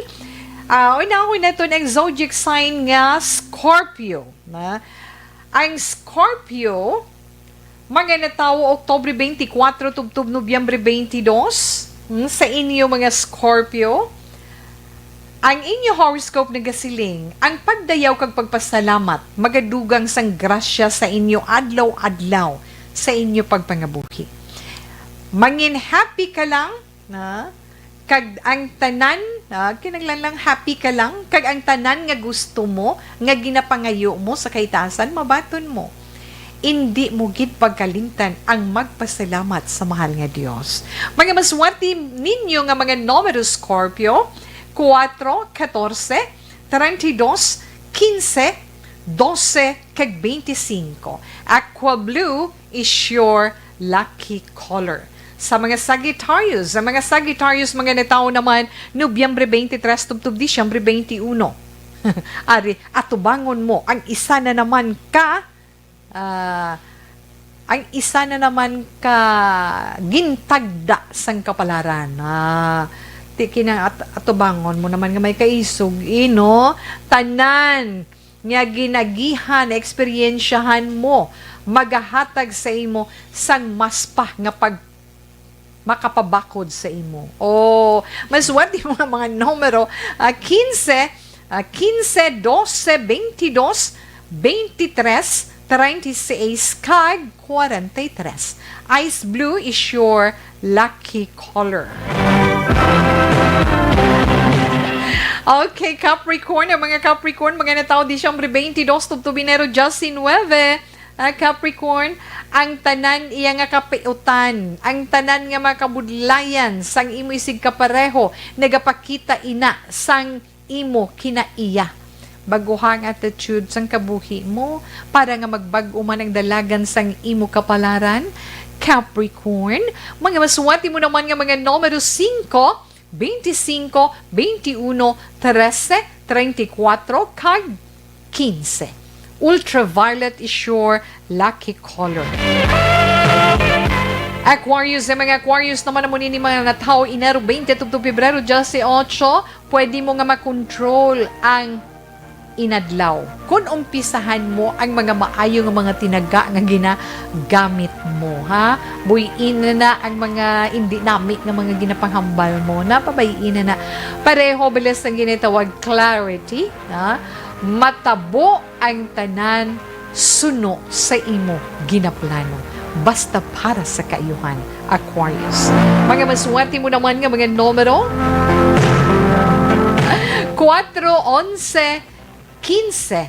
Ah, unahon naton ang zodiac sign nga Scorpio, na ang Scorpio, mga natawo Oktubre twenty-four tubtob Nobyembre twenty-two, hmm, sa inyo mga Scorpio, ang inyo horoscope nagasiling, ang pagdayaw kag pagpasalamat magadugang sang grasya sa inyo adlaw-adlaw sa inyo pagpangabuhi. Mangin happy ka lang, na, kag ang tanan, na, kinahanglan lang happy ka lang, kag ang tanan nga gusto mo, nga ginapangayo mo sa kahitaasan, mabaton mo. Indi mo gid pagkalimtan ang magpasalamat sa mahal nga Dios. Mga maswerte ninyo nga mga numero, Scorpio, kuwatro, katorse, treinta y dos, quince, doce, kag twenty-cinco. Aqua Blue is your lucky color. Sa mga Sagittarius, sa mga Sagittarius, mga natawo naman, Nobyembre twenty-three tubtob Disyembre twenty-uno. Ari, atubangon mo ang isa na naman ka, ah, ang isa na naman ka gintagda sang kapalaran. Ah, ti kinang at-, atubangon mo naman nga may kaisog, ino, tanan nga ginagihan, eksperyensyahan mo, magahatag sa imo sang mas pa nga pag-, makapabakod sa imo. O, masuwat imo nga mga numero, ah, quince, ah, quince, doce, veintidós, veintitrés, treinta y seis, kag kwarenta y tres. Ice blue is your lucky color. Okay, Capricorn, ang mga Capricorn, mga natawo Disyembre twenty-two tubtob Enero diecinueve. Ah, Capricorn, ang tanan iya nga kapiutan, ang tanan nga mga kabudlayan sang imo isigkapareho, nagapakita ina sang imo kinaiya. Baguha ang attitude sang kabuhi mo para nga magbag-o man ang dalagan sang imo kapalaran, Capricorn. Mga masuwat mo naman nga mga numero singko, veinticinco, veintiuno, trese, treinta y cuatro, kag quince. Ultraviolet is your lucky color. Aquarius, ang mga Aquarius naman amo nini mga natawo Enero twenty tubtob Pebrero dieciocho, pwede mo nga makontrol ang inadlaw. Kung umpisahan mo ang mga maayo nga mga tinaga nga ginagamit mo, ha? Buy-in na na ang mga indi nami nga mga ginapanghambal mo. Napabay-in na na. Pareho, bilis ang ginatawag clarity, ha? Matabo ang tanan suno sa imo ginaplano. Basta para sa kaayuhan, Aquarius. Mga masuwat mo naman nga mga numero, kuwatro, onse, quince,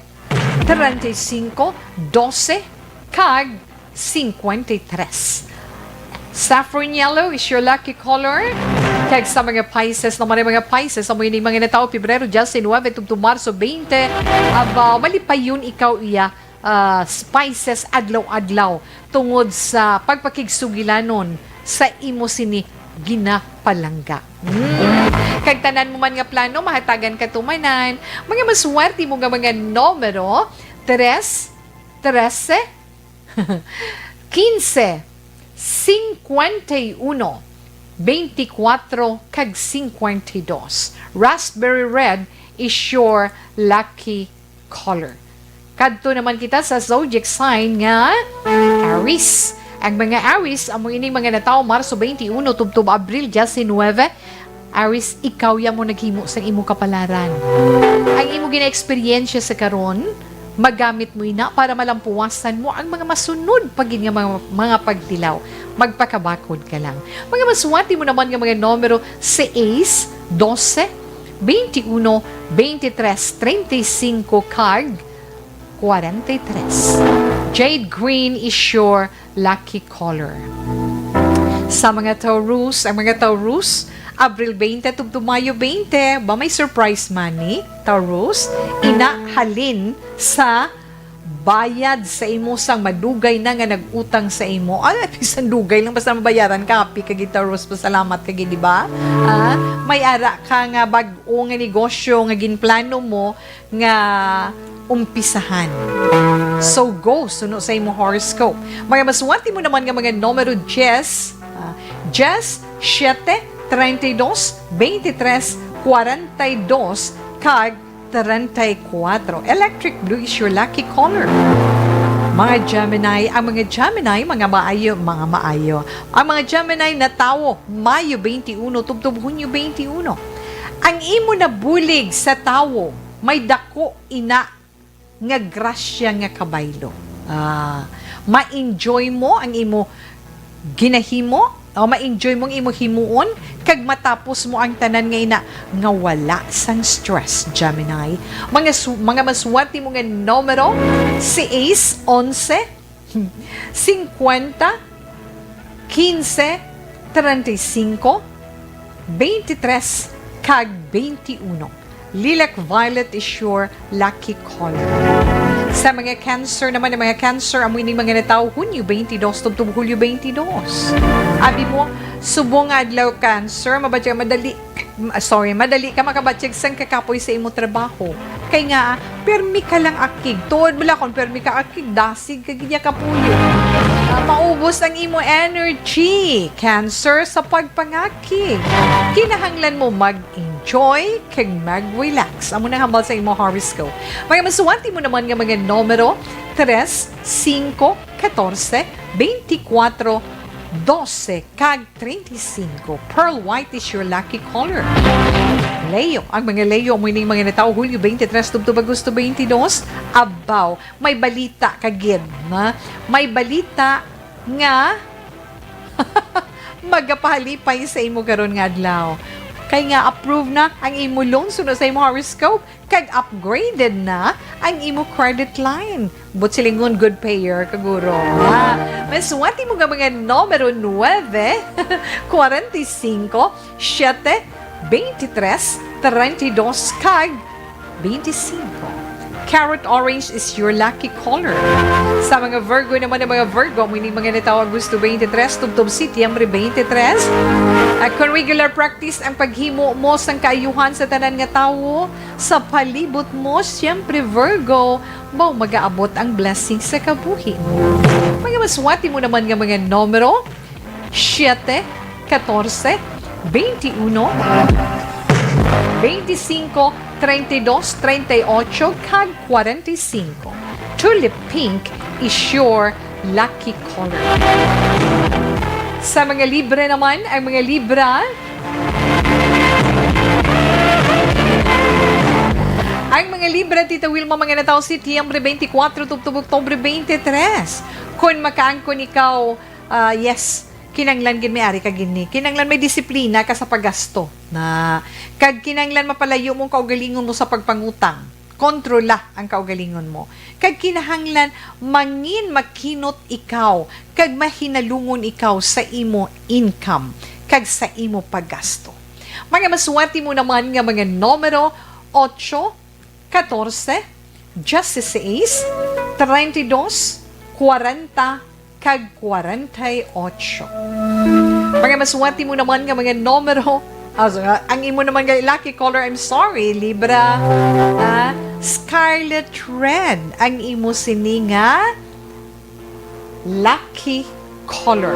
treinta y cinco, doce, kag cincuenta y tres. Saffron yellow is your lucky color. Kag sa mga Pisces, naman ang mga Pisces, amo ini mga natawo Pebrero diecinueve tubtob Marso twenty. Aba, malipayon ikaw iya, ah, Pisces adlaw-adlaw tungod sa pagpakigsugilanon sa imo sini ginapalangga. Hmm. Kag tanan mo man nga plano, mahatagan katumanan. Mga maswerte mo nga mga numero, tres, trese, quince, cincuenta y uno, veinticuatro, kag cincuenta y dos. Raspberry red is your lucky color. Kadto naman kita sa zodiac sign nga Aries. Ang mga Aries, amo ining mga natawo Marso twenty-uno tubtob Abril diecinueve. Aries, ikaw ya mo naghimo sang imo kapalaran. Ang imo gina-eksperyensya sa karon, magamit mo ina para malampuwasan mo ang mga masunod pa gid nga mga, mga pagtilaw. Magpakabakod ka lang. Mga maswerte mo naman nga mga numero, seis, doce, veintiuno, veintitrés, treinta y cinco, kag kwarenta y tres. Jade green is your lucky color. Sa mga Taurus, ang mga Taurus, Abril twenty tubtob Mayo twenty, ba may surprise money, Taurus? Ina halin sa bayad sa imo sang madugay na nga nag-utang sa imo. Ay, bisan dugay lang, basta mabayaran ka, happy ka gid, Taurus, pasalamat ka gid, di ba? Ah, may ara ka nga bag-o nga negosyo nga ginplano mo nga umpisahan. So go, suno sa imo horoscope. Mga maswerte mo naman nga mga numero, dies, ah, dies, siete, treinta y dos, veintitrés, cuarenta y dos, kag treinta y cuatro. Electric blue is your lucky color. Mga Gemini, ang mga Gemini, mga maayo, mga maayo. Ang mga Gemini natawo Mayo twenty-uno tubtob Hunyo twenty-uno. Ang imo nabulig sa tawo, may dako ina nga grasya nga kabaylo. Ah, ma-enjoy mo ang imo ginahimo, o ma-enjoy mo ang imo himuon, kag matapos mo ang tanan nga ina nga wala sang stress, Gemini. Mga su-, mga maswerte mo nga numero, seis, onse, cincuenta, quince, treinta y cinco, veintitrés, kag veintiuno. Lilac violet is your lucky color. Sa mga Cancer naman, ang mga Cancer, amo ining mga natawo Hunyo twenty-two tubtob Hulyo twenty-two. Abi mo, subong nga adlaw, Cancer, mabatya madali, m-, sorry, madali ka makabatyag sang kakapoy sa imo trabaho. Kay nga, permi ka lang akig. Tuod bala kon permi ka akig, dasig ka gid niya kapuyo. Ah, maubos ang imo energy, Cancer, sa pagpangakig. Kinahanglan mo mag-enjoy kag mag-relax. Amo nang hambal sa imo horoscope. Mga masuwati mo naman nga mga numero, tres, singko, katorse, beintikwatro, dose, kag treinta y cinco. Pearl white is your lucky color. Leo, ang mga Leo, amo ining mga natawo Hulyo twenty-three tubtob Agosto twenty-two. Abaw, may balita ka gid, na may balita nga magapahalipay sa imo karon nga adlaw. Kay nga approve na ang imo loan suno sa imo horoscope, kag upgraded na ang imo credit line. But silingon, good payer ka guro. Ah, masuwati mo nga mga numero nuebe, kwarenta y cinco, siyete, beintitrés, treinta y dos, kag beintisinko. Carrot orange is your lucky color. Sa mga Virgo naman, ang mga Virgo, amo ining mga natawo Agosto twenty-three tubtob Setyembre twenty-three. At kung regular practice ang paghimo mo sang kaayuhan sa tanan nga tawo sa palibot mo, siyempre, Virgo, mao magaabot ang blessing sa kabuhi mo. Mga masuwati mo naman nga mga numero, siyete, katorse, beintiuno, beintisinko, treinta y dos, treinta y ocho, kag kwarenta y cinco. Tulip pink is your lucky color. Sa mga Libra naman, ang mga Libra, ang mga Libra, Tita Wilma, mga natawo Setyembre twenty-four tubtob Oktubre twenty-three. Kung makaangkon ikaw, ah, yes, kinanglan gid may ari ka gini. Kinanglan may disiplina ka sa paggasto. Na, kag kinanglan mapalayo mo ang kaugalingon mo sa pagpangutang. Kontrola ang kaugalingon mo. Kag kinahanglan mangin makinot ikaw, kag mahinalungon ikaw sa imo income, kag sa imo paggasto. Mga masuwati mo naman nga mga numero, ocho, katorse, dieciséis, treinta y dos, kwarenta, kag kwarenta y ocho. Mga masuwati mo naman nga mga numero, ah, so, ah, ang imo naman nga lucky color, I'm sorry, Libra, ah, scarlet red ang imo sini nga lucky color.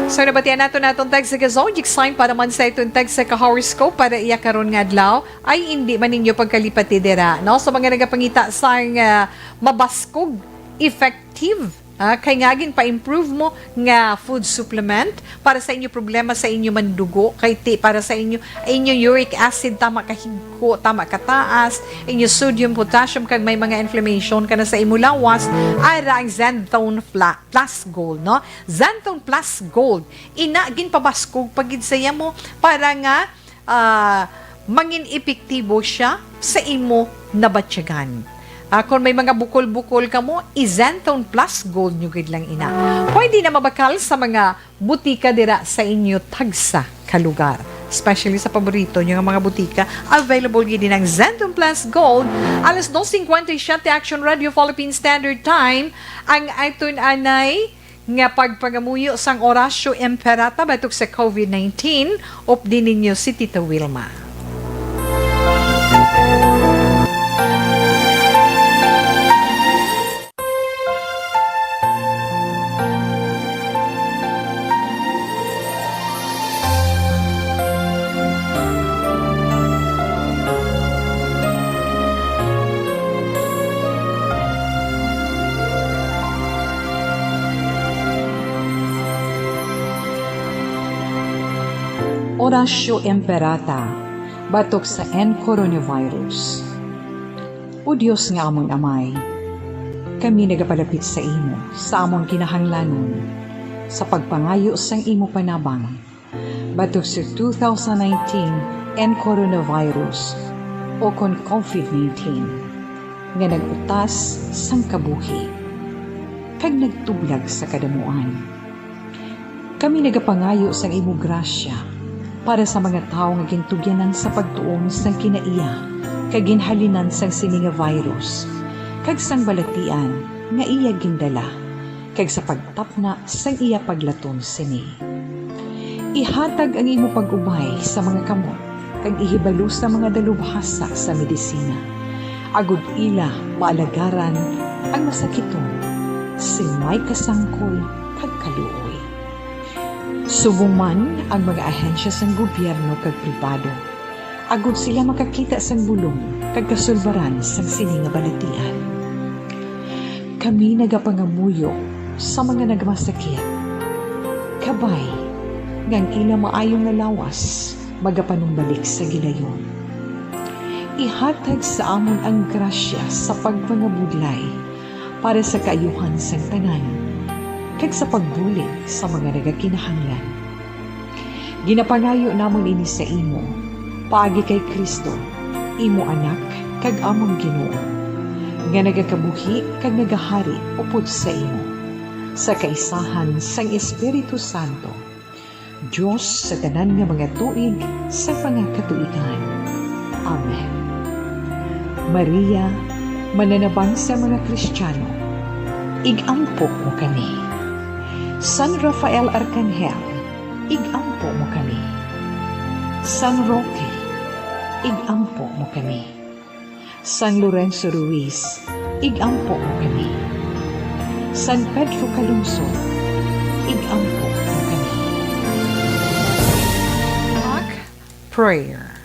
So, nabatian nato natong tagsa ka zodiac sign para man sa itong tagsa ka horoscope para iya karon nga adlaw. Ay, hindi man ninyo pagkalipati dira, no? Sa mga nagapangita sang, ah, mabaskog, effective, ah, kay nga ginpa-improve mo nga food supplement para sa inyo problema sa inyo mandugo, kay ti para sa inyo, inyo uric acid tama ka higko, tama ka taas, inyo sodium, potassium, kag may mga inflammation ka na sa imo lawas, ara ang Xanthone Fla-, Plus Gold, no? Xanthone Plus Gold, ina ginpabaskog pa gid sa iya mo para nga, ah, mangin epektibo siya sa imo nabatyagan. Ah, kung may mga bukol-bukol kamo, i-Xanthone Plus Gold nyo gid lang ina. Pwede na mabakal sa mga butika dira sa inyo tagsa ka lugar, especially sa paborito nyo nga mga butika. Available gid din ang Xanthone Plus Gold. Alas dos cincuenta y siete, Action Radio Philippine Standard Time. Ang aton anay nga pagpangamuyo sang Horacio Imperata batok sa COVID nineteen, updi ninyo si Tita Wilma. Horacio Imperata, batok sa N coronavirus. O Dios nga amon Amay, kami nagapalapit sa imo sa amon kinahanglanon sa pagpangayo sang imo panabang batok sa two thousand nineteen N coronavirus, o kon COVID nineteen, nga nag-utas sang kabuhi kag nagtublag sa kadamuan. Kami nagapangayo sang imo grasya para sa mga tawo nga gintugyanan sa pagtuon sang kinaiya kag ginhalinan sang sini nga virus, kag sang balatian nga iya gindala, kag sa pagtapna sang iya paglaton sini. Ihatag ang imo pag-ubay sa mga kamot, kag ihibalo sa mga dalubhasa sa medisina, agod ila maalagaran ang masakiton sing may kasangkol kag kaluoy. Subong man ang mga ahensya sang gobyerno kag pribado, agod sila makakita sang bulong kag kasulbaran sang sini nga balatian. Kami nagapangamuyo sa mga nagmasakit, kabay nga ang ila maayo nga lawas magapanumbalik sa gilayon. Ihatag sa amon ang grasya sa pagpangabudlay para sa kaayuhan sang tanan, kag sa pagbulig sa mga nagakinahanglan. Ginapangayo namon ini sa imo, paagi kay Cristo, imo Anak kag amon Ginoo, nga nagakabuhi kag nagahari upod sa imo, sa kaisahan sang Espiritu Santo, Dios sa tanan nga mga tuig sa mga katuigan. Amen. Maria, mananabang sa mga Kristiyano, ig-ampo mo kami. San Rafael Arcangel, ig-ampo mo kami. San Roque, ig-ampo mo kami. San Lorenzo Ruiz, ig-ampo mo kami. San Pedro Calungsod, ig-ampo mo kami. Talk, prayer.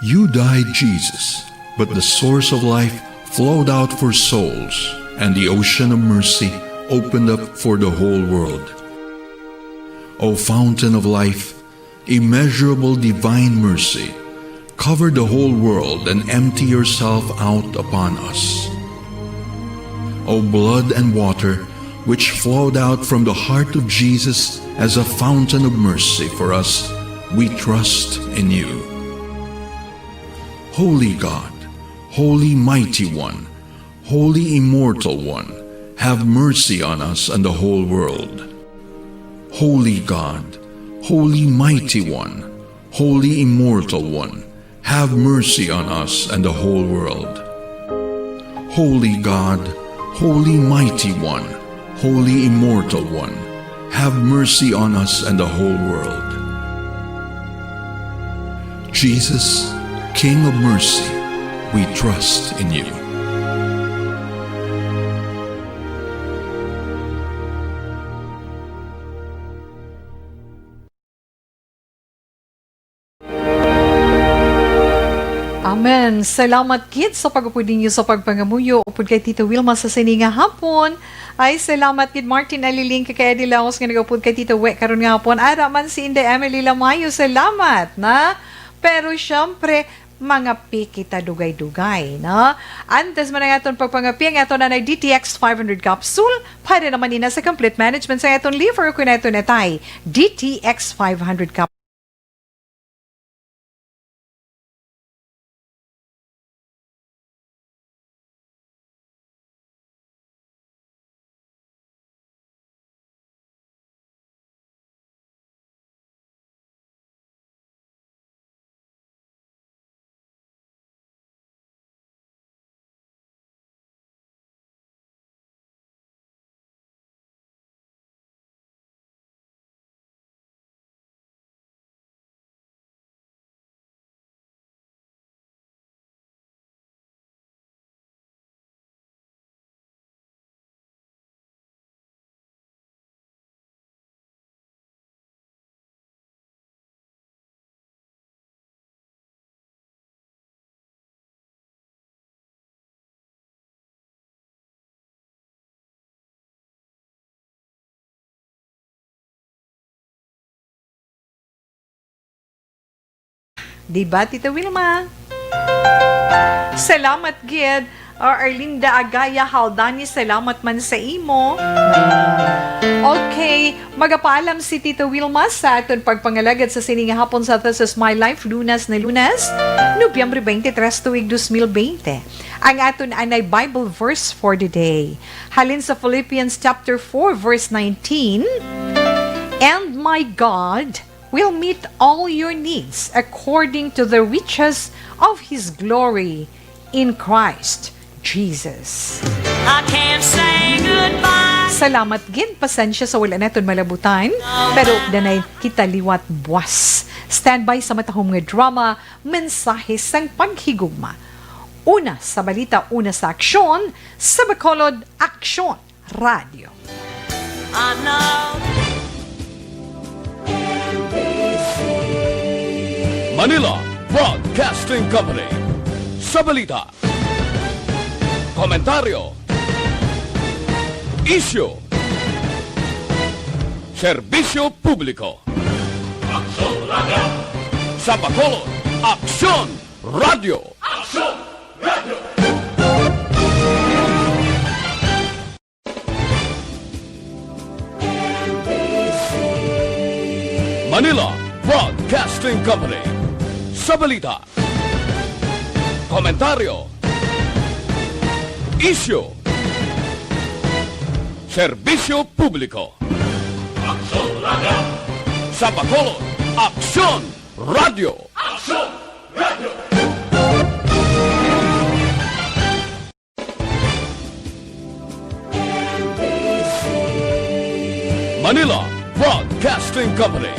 You died, Jesus, but the source of life flowed out for souls, and the ocean of mercy opened up for the whole world. O fountain of life, immeasurable divine mercy, cover the whole world and empty yourself out upon us. O blood and water, which flowed out from the heart of Jesus as a fountain of mercy for us, we trust in you. Holy God, Holy Mighty One, Holy Immortal One, have mercy on us and the whole world. Holy God, Holy Mighty One, Holy Immortal One, have mercy on us and the whole world. Holy God, Holy Mighty One, Holy Immortal One, have mercy on us and the whole world. Jesus, King of mercy, we trust in you. Amen. Salamat gid sa pag-upod ninyo sa pagpangamuyo upod kay Tita Wilma sa sini nga hapon. Ay, salamat gid Martin Aliling kag kay Eddie Laos nga nag-upod kay Tita We karon nga hapon. Ara man si Inday Emily Lamayo, salamat na. Pero syempre, mangapi kita dugay-dugay, no? Antes man ang aton pagpangapi, ang aton anay D T X five hundred capsule, para naman ina sa complete management sa aton liver, kung aton atay D T X five hundred capsule. Di ba, Tita Wilma? Salamat gid. Or Arlinda Agaya Haldani, salamat man sa imo. Okay, magapaalam si Tita Wilma sa aton pagpangalagad sa sini nga hapon sa This Is My Life, Lunes na Lunes, Nobyembre twenty-three, tuig dos mil bente. Ang aton anay Bible verse for the day. Halin sa Philippians chapter four, verse nineteen, "And my God will meet all your needs according to the riches of His glory in Christ Jesus. I can't say goodbye. Salamat gid, pasensya sa wala naton malabutan, pero danay kita liwat buas. Standby sa matahom nga drama, Mensahe sang Paghigugma. Una sa balita, una sa aksyon, sa Bacolod Aksyon Radyo. Ano? Manila Broadcasting Company. Sa balita, komentaryo, isyu, serbisyo publiko. Aksyon Radyo. Sa Bacolod, Aksyon Radyo. Aksyon Radyo. Manila Broadcasting Company. Sa balita, komentaryo, isyu, serbisyo publiko. Aksyon Radyo. Sa Bacolod, Aksyon Radyo. Aksyon Radyo. Manila Broadcasting Company.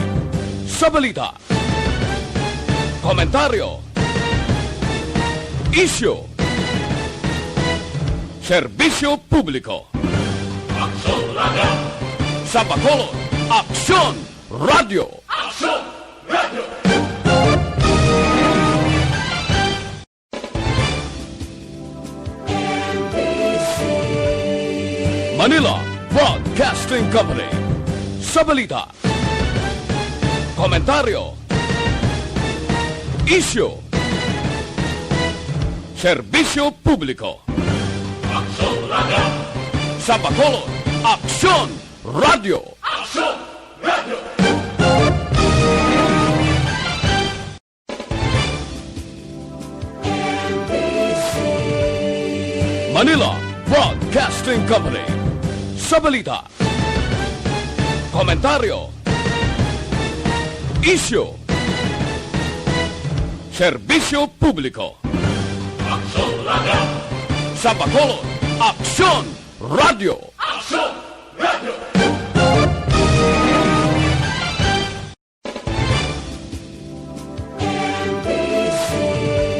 Sa balita, komentaryo, isyu, serbisyo publiko. Aksyon Radyo. Sa Bacolod, Aksyon Radyo. Aksyon Radyo. Manila Broadcasting Company. Sa balita, komentaryo, isyu, serbisyo publiko. Aksyon Radyo. Sa Bacolod, Aksyon Radyo. Aksyon Radyo. Manila Broadcasting Company. Sa balita, komentaryo, isyu, serbisyo publiko. Aksyon Radyo. Sa Bacolod, Aksyon Radyo. Aksyon